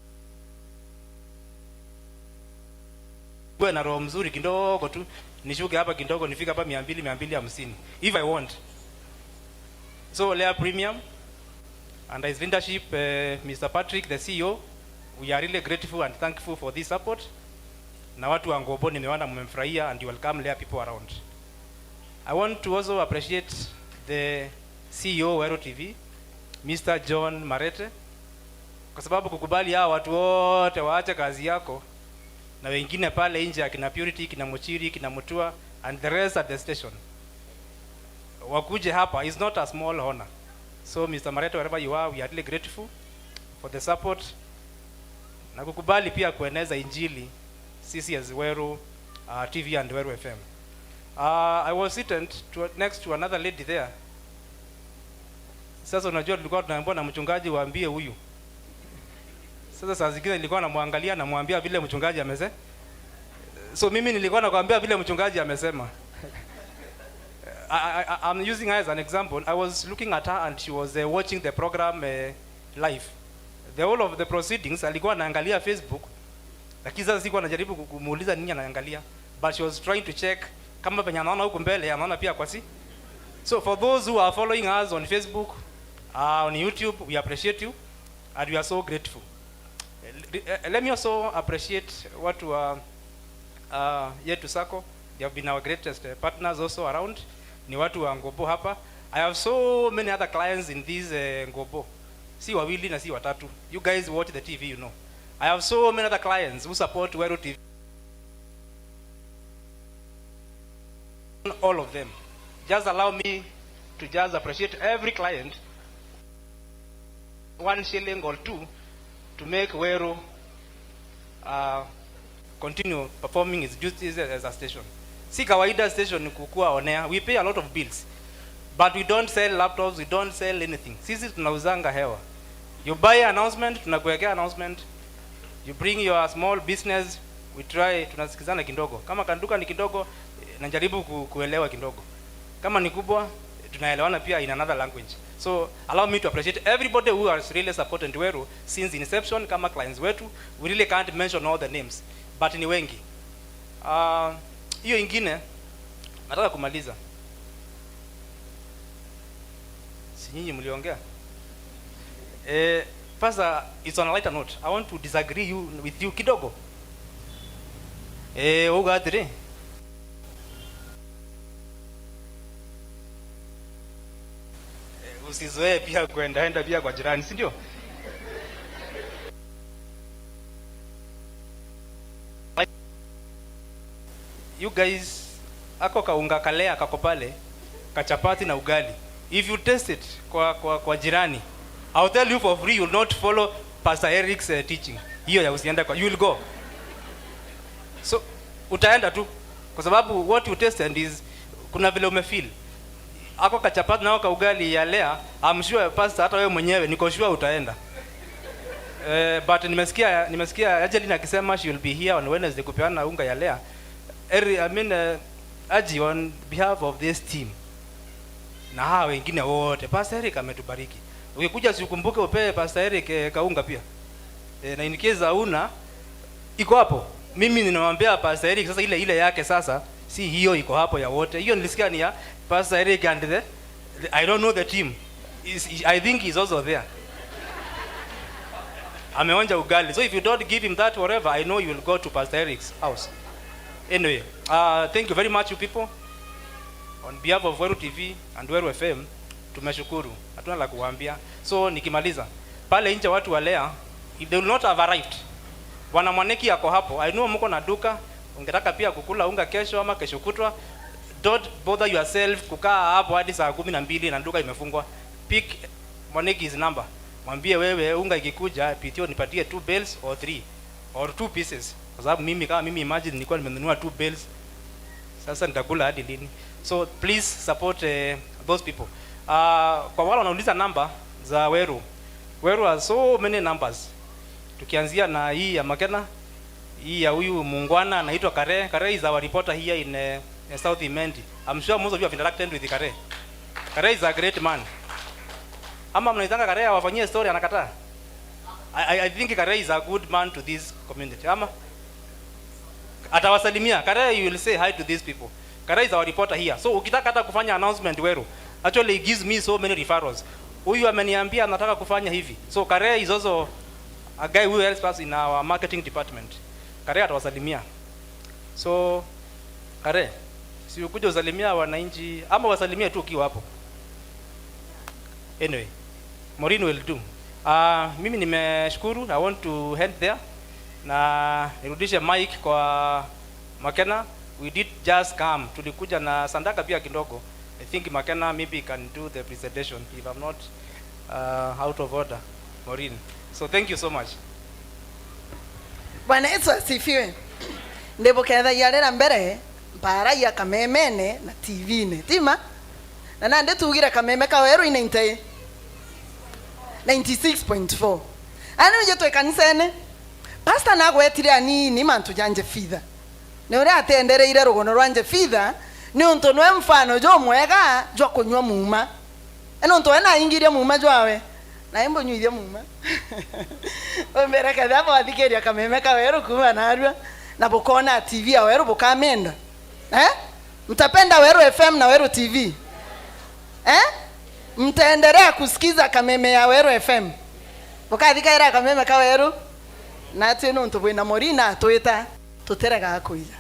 na roho mzuri kidogo tu, nishuke hapa kidogo nifike hapa 200 250 if I want. So Lea Premium and his leadership, Mr. Patrick, the CEO, we are really grateful and thankful for this support. Na watu wa Ngobo nimeona mmemfurahia and you welcome Lea people around. I want to also appreciate the CEO Weru TV, Mr. John Marete, kwa sababu kukubali hao watu wote waache kazi yako na wengine pale nje akina Purity, kina Muchiri, kina Mutua and the rest at the station wakuje hapa is not a small honor. So Mr. Marete, wherever you are, we are really grateful for the support na kukubali pia kueneza injili sisi as Weru TV and Weru FM. I was sitting next to another lady there. Sasa unajua tulikuwa tunaambiwa na mchungaji waambie huyu. Sasa saa zingine nilikuwa namwangalia namwambia vile mchungaji amesema. So mimi nilikuwa nakwambia vile mchungaji amesema. I'm using her as an example. I was looking at her and she was watching the program live. The whole of the proceedings alikuwa anaangalia Facebook. Lakini sasa sikuwa najaribu kumuuliza nini anaangalia, but she was trying to check kama penye anaona huko mbele anaona pia kwa si. So for those who are following us on Facebook, on YouTube, we appreciate you and we are so grateful. Let me also appreciate watu wa Yetu Sacco. They have been our greatest partners also around. Ni watu wa Ngobo hapa. I have so many other clients in this Ngobo. Si wawili na si watatu. You guys watch the TV, you know. I have so many other clients who support Weru TV. All of them. Just allow me to just appreciate every client, 1 shilling or 2, to make Weru continue performing its duties as a station. Si kawaida station kukua on air. We pay a lot of bills, but we don't sell laptops, we don't sell anything. Sisi tunauzanga hewa. You buy announcement, tunakuwekea announcement. You bring your small business, we try, tunasikizana kidogo. Kama kanduka ni kidogo, najaribu kuelewa kidogo. Kama ni kubwa, tunaelewana pia in another language. So allow me to appreciate everybody who has really supported Weru since inception. Kama clients wetu, we really can't mention all the names, but ni wengi. Hiyo ingine nataka kumaliza. Si nyinyi mliongea? Pastor, it's on a lighter note. I want to disagree with you kidogo. Uga atiri. Usizoee pia kuendaenda pia kwa jirani, si ndio? You guys, ako kaunga kalea kako pale, kachapati na ugali. If you taste it kwa jirani, I'll tell you for free, you will not follow Pastor Eric's teaching. Hiyo ya usiende kwa, you will go. So, utaenda tu. Kwa sababu what you taste and is, kuna vile umefeel. Ako kachapati na ako ugali ya lea, I'm sure pastor hata wewe mwenyewe niko sure utaenda. But nimesikia Angeline akisema she will be here on Wednesday kupeana unga ya lea. Aji, on behalf of this team na hawa wengine wote, Pastor Eric ametubariki. Ukikuja usikumbuke upewe Pastor Eric kaunga pia. Na in case hauna, iko hapo. Mimi ninamwambia Pastor Eric sasa ile yake sasa si hiyo iko hapo ya wote. Hiyo nilisikia ni ya Pastor Eric and the I don't know the team. I think he's also there. Ameonja ugali. So if you don't give him that whatever, I know you will go to Pastor Eric's house. Anyway, thank you very much you people. On behalf of Weru TV and Weru FM, tumeshukuru. Hatuna la kuwaambia. So nikimaliza, pale nje watu wa Lea, if they will not have arrived. Bwana Mwaneki ako hapo. I know mko na duka, ungetaka pia kukula unga kesho ama kesho kutwa. Don't bother yourself kukaa hapo hadi saa 12 na duka imefungwa. Pick Mwaneki's number. Mwambie wewe unga ikikuja pitio nipatie 2 bales or 3 or 2 pieces. Kwa sababu mimi kama mimi imagine nilikuwa nimenunua 2 bales. Sasa nitakula hadi lini? So please support those people. Kwa wale wanauliza namba za Weru. Weru has so many numbers. Tukianzia na hii ya Makena, hii ya huyu muungwana anaitwa Kare. Kare is our reporter here in South Imendi. I'm sure most of you have interacted with Kare. Kare is a great man. Ama mnaitanga Kare awafanyie story anakataa. I think Kare is a good man to this community. Ama atawasalimia. Kare, you will say hi to these people. Kare is our reporter here. So ukitaka hata kufanya announcement Weru, actually he gives me so many referrals. Huyu ameniambia anataka kufanya hivi. So Kare is also a guy who helps us in our marketing department. Kare atawasalimia. So Kare, si ukuje usalimia wananchi ama wasalimie tu ukiwa hapo. Anyway, Maureen will do. Mimi nimeshukuru. I want to end there. Na nirudishe mic kwa Makena. We did just come. Tulikuja na sandaka pia kidogo. I think Makena maybe can do the presentation if I'm not out of order, Maureen. So thank you so much. Bwana Yesu asifiwe. Ndipo ketha yarera mbere mpara ya kamemene na TV ne tima. Na nande tugira kameme ka Weru ine 96.4. Ani uje twe kanisene. Pastor nagwetire anini mantu janje fitha. Ne uri atendereire rugono rwanje fitha ni untu nwe mfano jo mwega jo kunywa muma. Eno untu ena ingirie muma jwawe. Na embo nyuithie muma. Ombera katha bo athikeria kameme ka Weru kuma narua na bukona TV ya Weru bukamenda. Mtapenda Weru FM na Weru TV. Mtaendelea kusikiza kameme ya Weru FM. Bukathikaira kameme ka Weru. Na atĩ nĩ ũntũ bwĩna Morina atwĩta tũterega kũiya.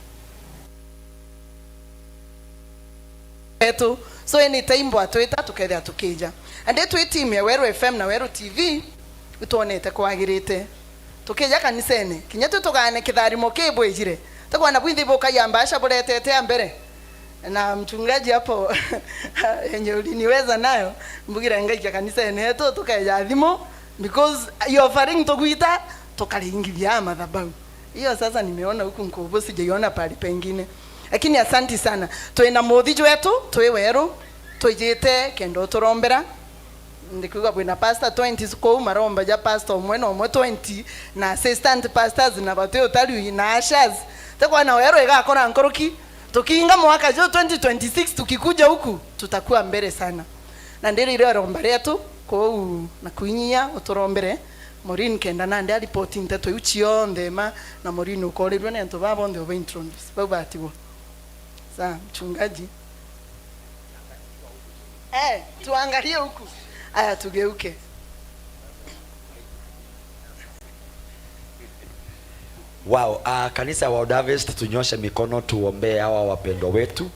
Etu so any time bwa atwĩta tukethia tukija. Ande twĩ team ya Weru FM na Weru TV tuonete kwagirite. Tukija kanisene kinya tutugane kitharimo kibwijire. Tukwana bwithi bukayamba aca buretete ya mbere. Na mchungaji hapo yenye uliniweza nayo mbugira ngaikia kanisene yetu tukeja thimo because you offering tuguita tukaringithia madhabahu. Hiyo sasa nimeona huku Nkubu, sijaiona pali pengine. Lakini asanti sana. Twina muthi wetu, twi Weru, twijite kendo turombera. Ndikuiga bwina pastor 20 kou maromba ja pastor omwe na omwe 20 na assistant pastors na batu utali na ushers tekwana wero igakora nkoroki tukiinga mwaka jo 2026 tukikuja huku tutakuwa mbele sana na ndiri ile romba letu kou na kuinyia uturombere Maureen kenda nande aripoti nteto iu ndema na Maureen ukorirwe nento babo ndio ba introduce bau batiwo sa mchungaji tuangalie huku aya tugeuke. Wow, kanisa ya World Harvest, tunyoshe mikono tuombee hawa wapendwa wetu.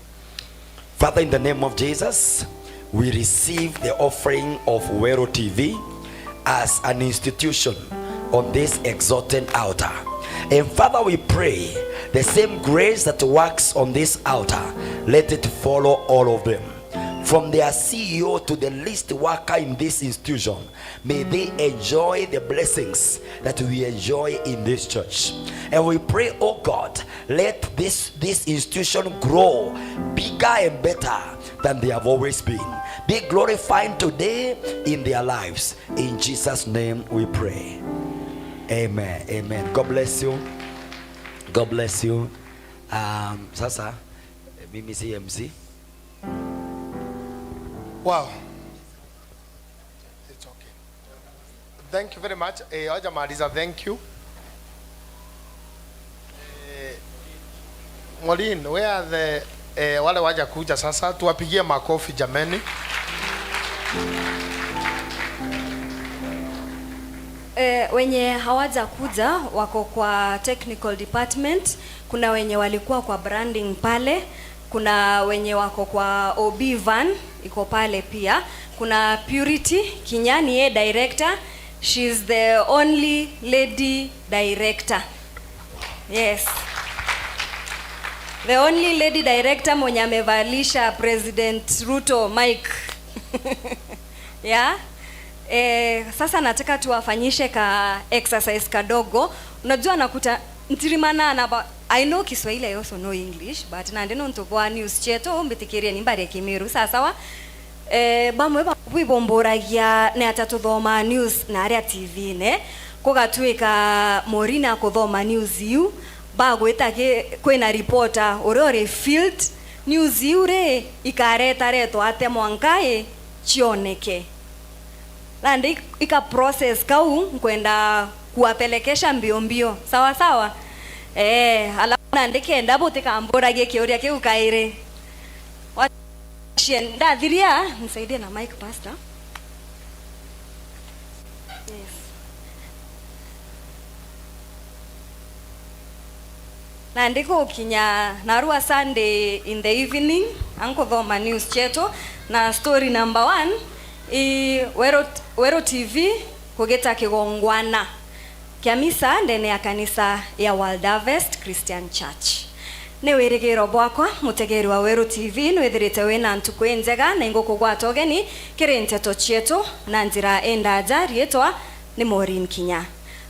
Father, in the name of Jesus, we receive the offering of Wero TV as an institution on this exalted altar. And Father, we pray the same grace that works on this altar, let it follow all of them. From their CEO to the least worker in this institution, may they enjoy the blessings that we enjoy in this church. And we pray, oh God, let this institution grow bigger and better than they have always been. Be glorified today in their lives. In Jesus' name we pray. Amen. Amen. God bless you. God bless you. Sasa, mimi si MC. Wow. It's okay. Thank you very much. Oja Maliza, thank you. Maureen, where are the wale waja kuja sasa? Tuwapigie makofi jameni. Wenye hawaja kuja wako kwa technical department, kuna wenye walikuwa kwa branding pale, kuna wenye wako kwa OB van iko pale pia, kuna Purity Kinyani ye director, she's the only lady director. Yes. The only lady director mwenye amevalisha President Ruto mic. Yeah. Sasa nataka tuwafanyishe ka exercise kadogo. Unajua nakuta ntirimana na I know Kiswahili, I also know English, but na ndino ntubwa news cheto mbitikirie nimbare Kimiru sasa bamwe bwibomboragia ne atatuthoma news na aria TV ne kugatwika Morina kuthoma news yu bagwita kwina reporter uria uri field news yu ri ikaretaretwo ate mwankai chioneke nandi ika process kau nkwenda kuwapelekesha mbio mbio sawa sawa. Alafu nandikenda butikamburagie kiuria kiu kairi ndathiria nisaidie na mic pastor. Yes. Na ndiko kinya narua Sunday in the evening ankuthoma news cheto na story number 1 i Wero TV kugeta kigongwana kia misa ndene ya kanisa ya World Harvest Christian Church. Nĩ wĩrĩgĩro bwakwa mũtegeri wa Wero TV nĩwĩthĩrĩte wĩna ntukũ njega na ingũkũgwata ũgeni kĩrĩ nteto cietu na njĩra ĩndaja rĩtwa nĩ Maureen Kinya.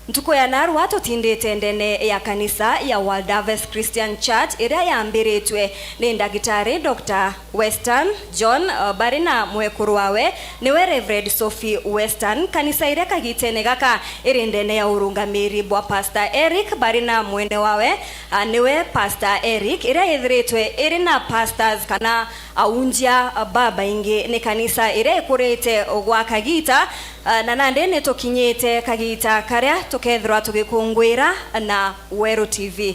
Ntukũ ya narua tũtindĩte ndene ya kanisa ya World Harvest Christian Church ĩrĩa yambĩrĩtwe nĩ ndagĩtarĩ Dr. Western John bari na mwekũrũ wawe nĩwe Reverend Sophie Western. Kanisa ĩrĩa kagitene gaka ĩrĩ ndene ya ũrũngamĩri bwa Pastor Eric bari na mwene wawe nĩwe Pastor Eric ĩrĩa ĩthĩrĩtwe ĩrĩ na pastors kana aunjia baba ingĩ. Nĩ kanisa ĩrĩa ĩkũrĩte gwa kagita na nande nĩ tũkinyĩte kagita karĩa tukethirwa tugikungwira na Wero TV.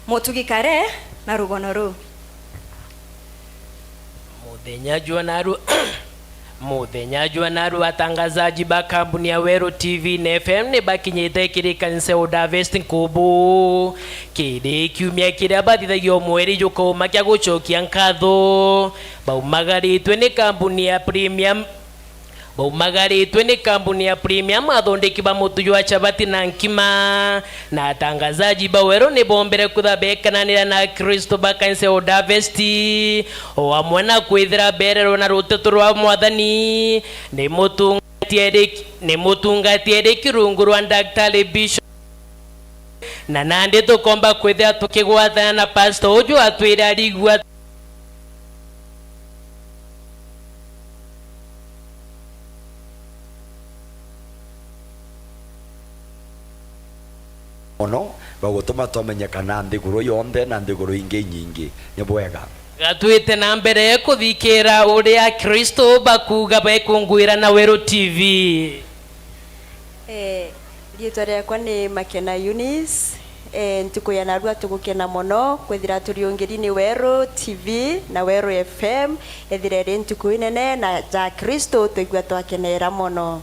Mutugikare na rugono ru Muthenya jua naru atangazaji ba kambuni ya Wero TV na FM ni bakinyite kiri kanisa ya World Harvest Nkubu kiri kiumia kiria bathithagio mweri jukauma kia gucokia nkatho baumagaritwe ni kambuni ya Premium baumagaritwe ni kambuni ya Premium athondeki ba mutu wa chabati na nkima na atangazaji ba Wero ni bombere kuthabekananira na Kristo ba kanisa ya World Harvest o amwe na kwithira bererwo na ruteto rwa mwathani ni mutungatiere kirungu rwa Dr. Bishop na nandi tukomba kwithira tukigwathana na pastor uju atwira arigua. Muno bagutuma twamenyekana nthiguru yonthe na nthiguru ingi nyingi. Ni bwega. Gatwite na mbere kuthikira uria Kristo bakuga bekungwira na Weru TV. Rietwa riakwa ni Makena Eunice. Ntuku ya narua tugukena mono kwithira turiungiri ni Weru TV na Weru FM ethira iri ntuku inene na ja Kristo tuigua twakenera mono.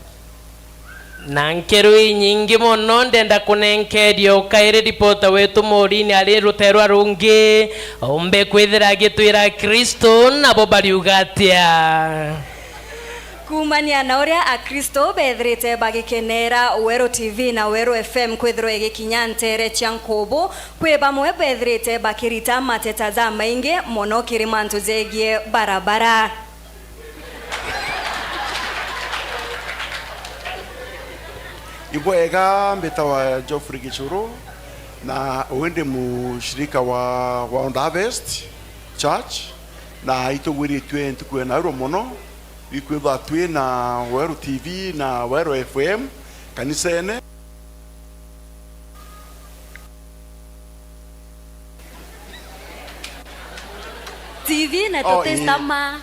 Na nkeru inyingi mono ndenda kunenkeria ukaire ripota wetu Morini ari ruterwa rungi ombe kwithira agitwira Kristo nabo bariuga atia. Kumania na uria akristo bethirite bagikenera Weru TV na Weru FM kwithirwo igikinya ntere cia nkubu kwi bamwe bethirite bakirita mateta za maingi mono kiri mantu jegie barabara. Ibwega mbetawa Geoffrey Gichuru na uende mushirika wa Round Harvest Church na itugwiritwe ntukwe na ro mono ikwitha twi na Weru TV na Weru FM kanisa ene. TV na totestama.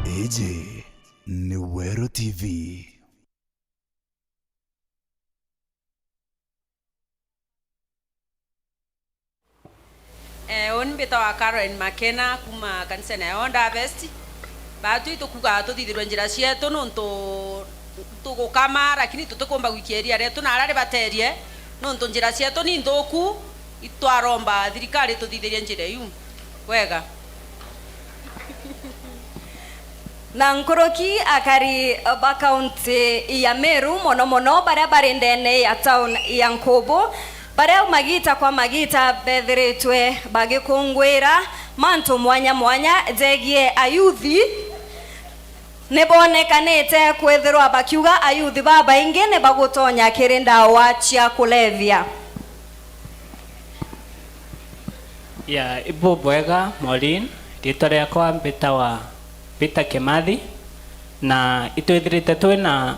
AJ ni Weru TV. Oni mbita wa Karen Makena kuma kanisa ya Honda Harvest. Batu itukuga tuthithirwe njira cietu nuntu tugukama lakini tutukumba gwikieria retu na arari baterie nuntu njira cietu ni nthuku itwaromba thirikari tuthithirie njira iu wega. Na nkoroki akari ba kaunti ya Meru mono mono baria bari ndene ya town ya Nkubu baria magita kwa magita bethiritwe bagikungwira mantu mwanya mwanya jegie ayuthi nibonekanite kwithirwa bakiuga ayuthi babaingi ni bagutonya kiri ndawa cia kulevya. Ya ibu bwega Maureen, ritwa riakwa mbitawa Peter Kimathi na itwithirite twina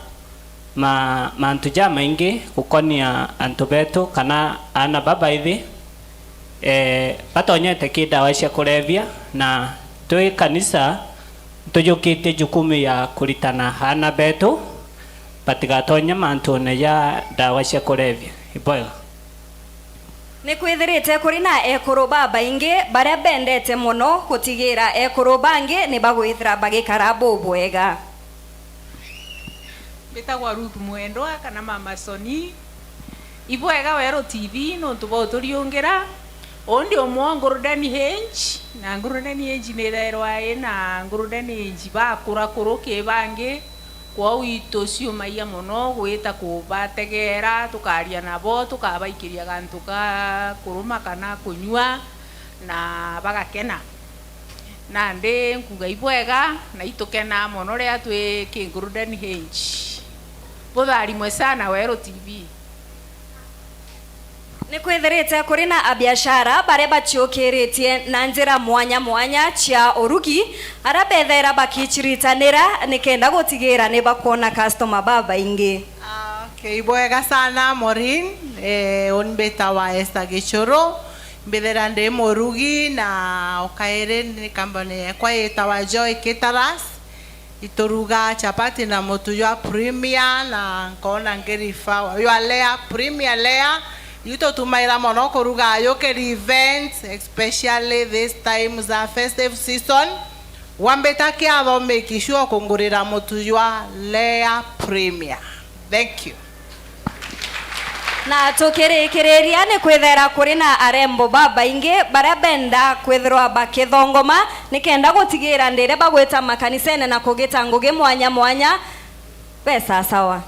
mantu ja maingi gukonia antu betu kana ana baba ithi batonyete ki ndawa cia kulevya na twi kanisa tujukitie jukumu ya kuritana ana betu batigatonye mantune ya ndawa cia kulevya. Ibwega. Ni kwithirite kuri na ekuru babaingi baria bendete muno gutigira ekuru bangi ni bagwithira bagikara bubwega. Mbitagwa Ruth Mwendwa kana Mama Soni. Ibwega Weru TV nuntu boturiungira undi umwe ngurudani henji na ngurudani henji nithairwa ina ngurudani henji bakurakuru ki bangi kwou ituciumaia muno gwita kubategera tukaria nabo tukabaikiria gantu ka kuruma kana kunyua na bagakena na ndi nkuga ibwega na itukena muno ria twi kingurudani henji butharimwe sana Weru TV. Ni kwithirite kuri na abiashara baria bachiukiritie na njira mwanya mwanya cia urugi aria bethaira bakichiritanira nikenda gutigira ni bakuona customer babaingi. Okay, ibwega sana Maureen. Onbeta wa Esther Gichuru mbithira ndi murugi na ukaire ni company yakwa yitawa Joy Caterers ituruga chapati na mutu ya premier na nkona ngirifa ya layer premier layer yuto tumaira mono kuruga yokeri events especially this time za festive season wambeta kiatho make sure kungurira mutu ya layer premier. Thank you. Na tukirikiria ni kwithera kuri na arembo babaingi baria benda kwithirwa bakithongoma nikenda gutigira ndire bagwita makanisene na kugita ngugi mwanya mwanya pesa sawa.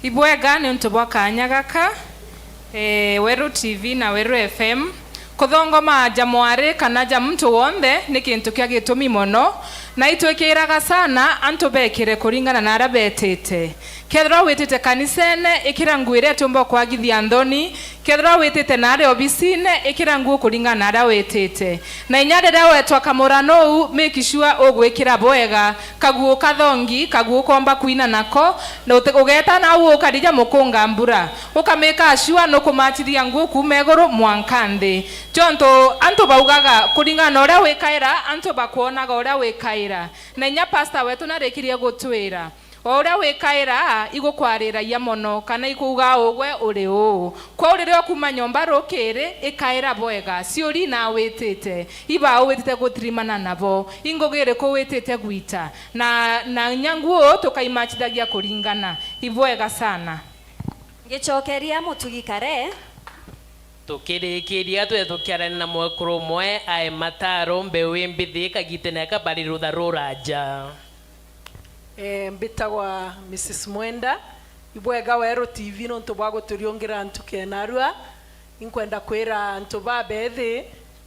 Ibwega ni untu bwa kanya gaka Weru TV na Weru FM kuthongoma ja mwari kana ja muntu wonthe ni kintu kia gitumi mono na itwikiraga sana antu bekire kuringana na aria betite. Kethira witite kanisene ikira nguo iria tumba kwagithia nthoni, kethira witite na aria obisine ikira nguo kuringana na aria witite, na inya riria wetwa kamurano u make sure ugwikira bwega kaguo kathongi kaguo komba kuina nako na ugeta na u ukarija mukunga mbura ukamika sure nukumatiria nguo kuma iguru mwanka nthi jonto antu baugaga kuringana na uria wikaira antu bakuonaga uria wikaira. Na inya pastor wetu narikirie gutwira o uria wikaira igukwariraia mono kana ikuga ugwe uri uu kwa uriria kuma nyomba rukiri ikaira bwega ciuri na witite iba witite gutirimana nabo ingugire ku witite gwita na nyanguo tukaimachithagia kuringana ibwega sana. Ngicokeria mutugi kare tukirikiria twe tukiarania na mwekuru mwe ae mataro mbeu imbithi kagitene kabari rutha ruraja. Mbitagwa Mrs Mwenda ibwega Weru TV nontu bwa guturiungira ntuke narua inkwenda kwira antu babethi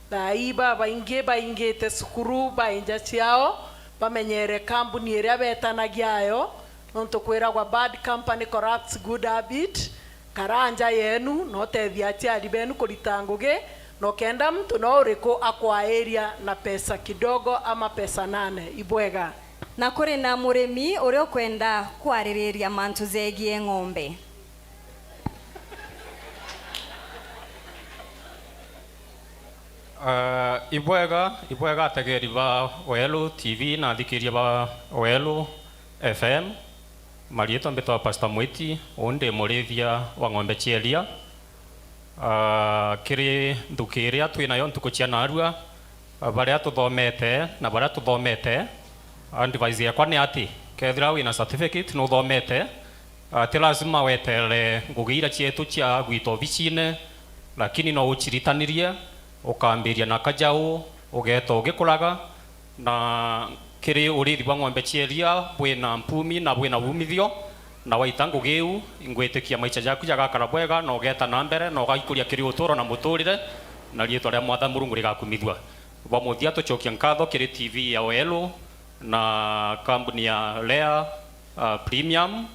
thai babaingi baingite cukuru bainja ciao bamenyere kambuni iria betanagiayo nontu kwiragwa bad company corrupts good habit. Karanja yenu notethia aciari benu kurita ngugi no kenda mtu no uriku akwaeria na pesa kidogo ama pesa nane ibwega. Na kuri na murimi uria ukwenda kwaririria mantu zegie ng'ombe. Ibwega ategeri ba Welu TV na athikiria ba Welu FM marietwa mbitwa Pastor Mwiti undi murithia wa ng'ombe cieria. Kiri nthuki iria twinayo ntuku cia narua baria tuthomete na baria tuthomete advice yakwa ni ati kethira wina certificate no thomete ti lazima weterere ngugi iria cietu cia gwitwo obicine lakini no uchiritanirie ukambiria na kajau ugeta ugikuraga na kiri urithi wa ng'ombe cieria bwina mpumi na bwina umithio na waita ngugi iu ngwitikia maica jaku jagakara bwega na ugeta na mbere na ugaikuria kiri uturo na muturire na rietwa ria Mwathani Murungu rigakumithua. Bamuthia tucokia nkatho kiri TV ya Welu na kambuni ya Lea Premium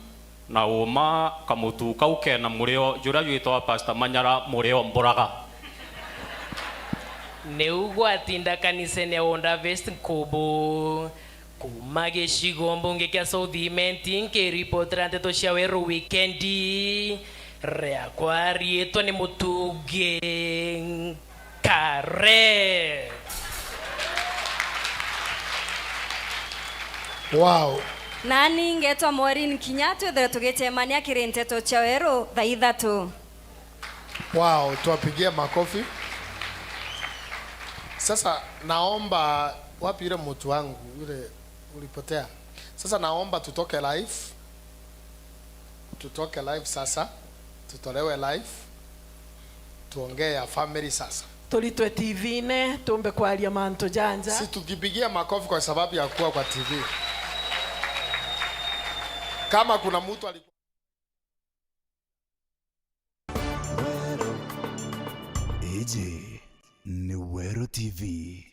na uma kamutu kau kena murio juria yuitwa Pastor Manyara murio Mburaga. Ni ugwatinda kanisene ya Wonder Harvest Nkubu kuma gicigo mbunge kia South Imenti nkiripotera nteto cia Weru Wikendi riakwa rietwa ni Mutugi Kare. Wow. Nani ngetwa Maureen Kinya twethere tugicemania kiri nteto cia Weru thaa 3. Wow, tuwapigie makofi. Sasa naomba wapi yule mtu wangu yule ulipotea. Sasa naomba tutoke live. Tutoke live sasa. Tutolewe live. Tuongee ya family sasa. Tulitwe TV ne tumbe kwaria mantu janja. Si tukipigia makofi kwa sababu ya kuwa kwa TV. Kama kuna mtu alikuwa AJ ni Weru TV.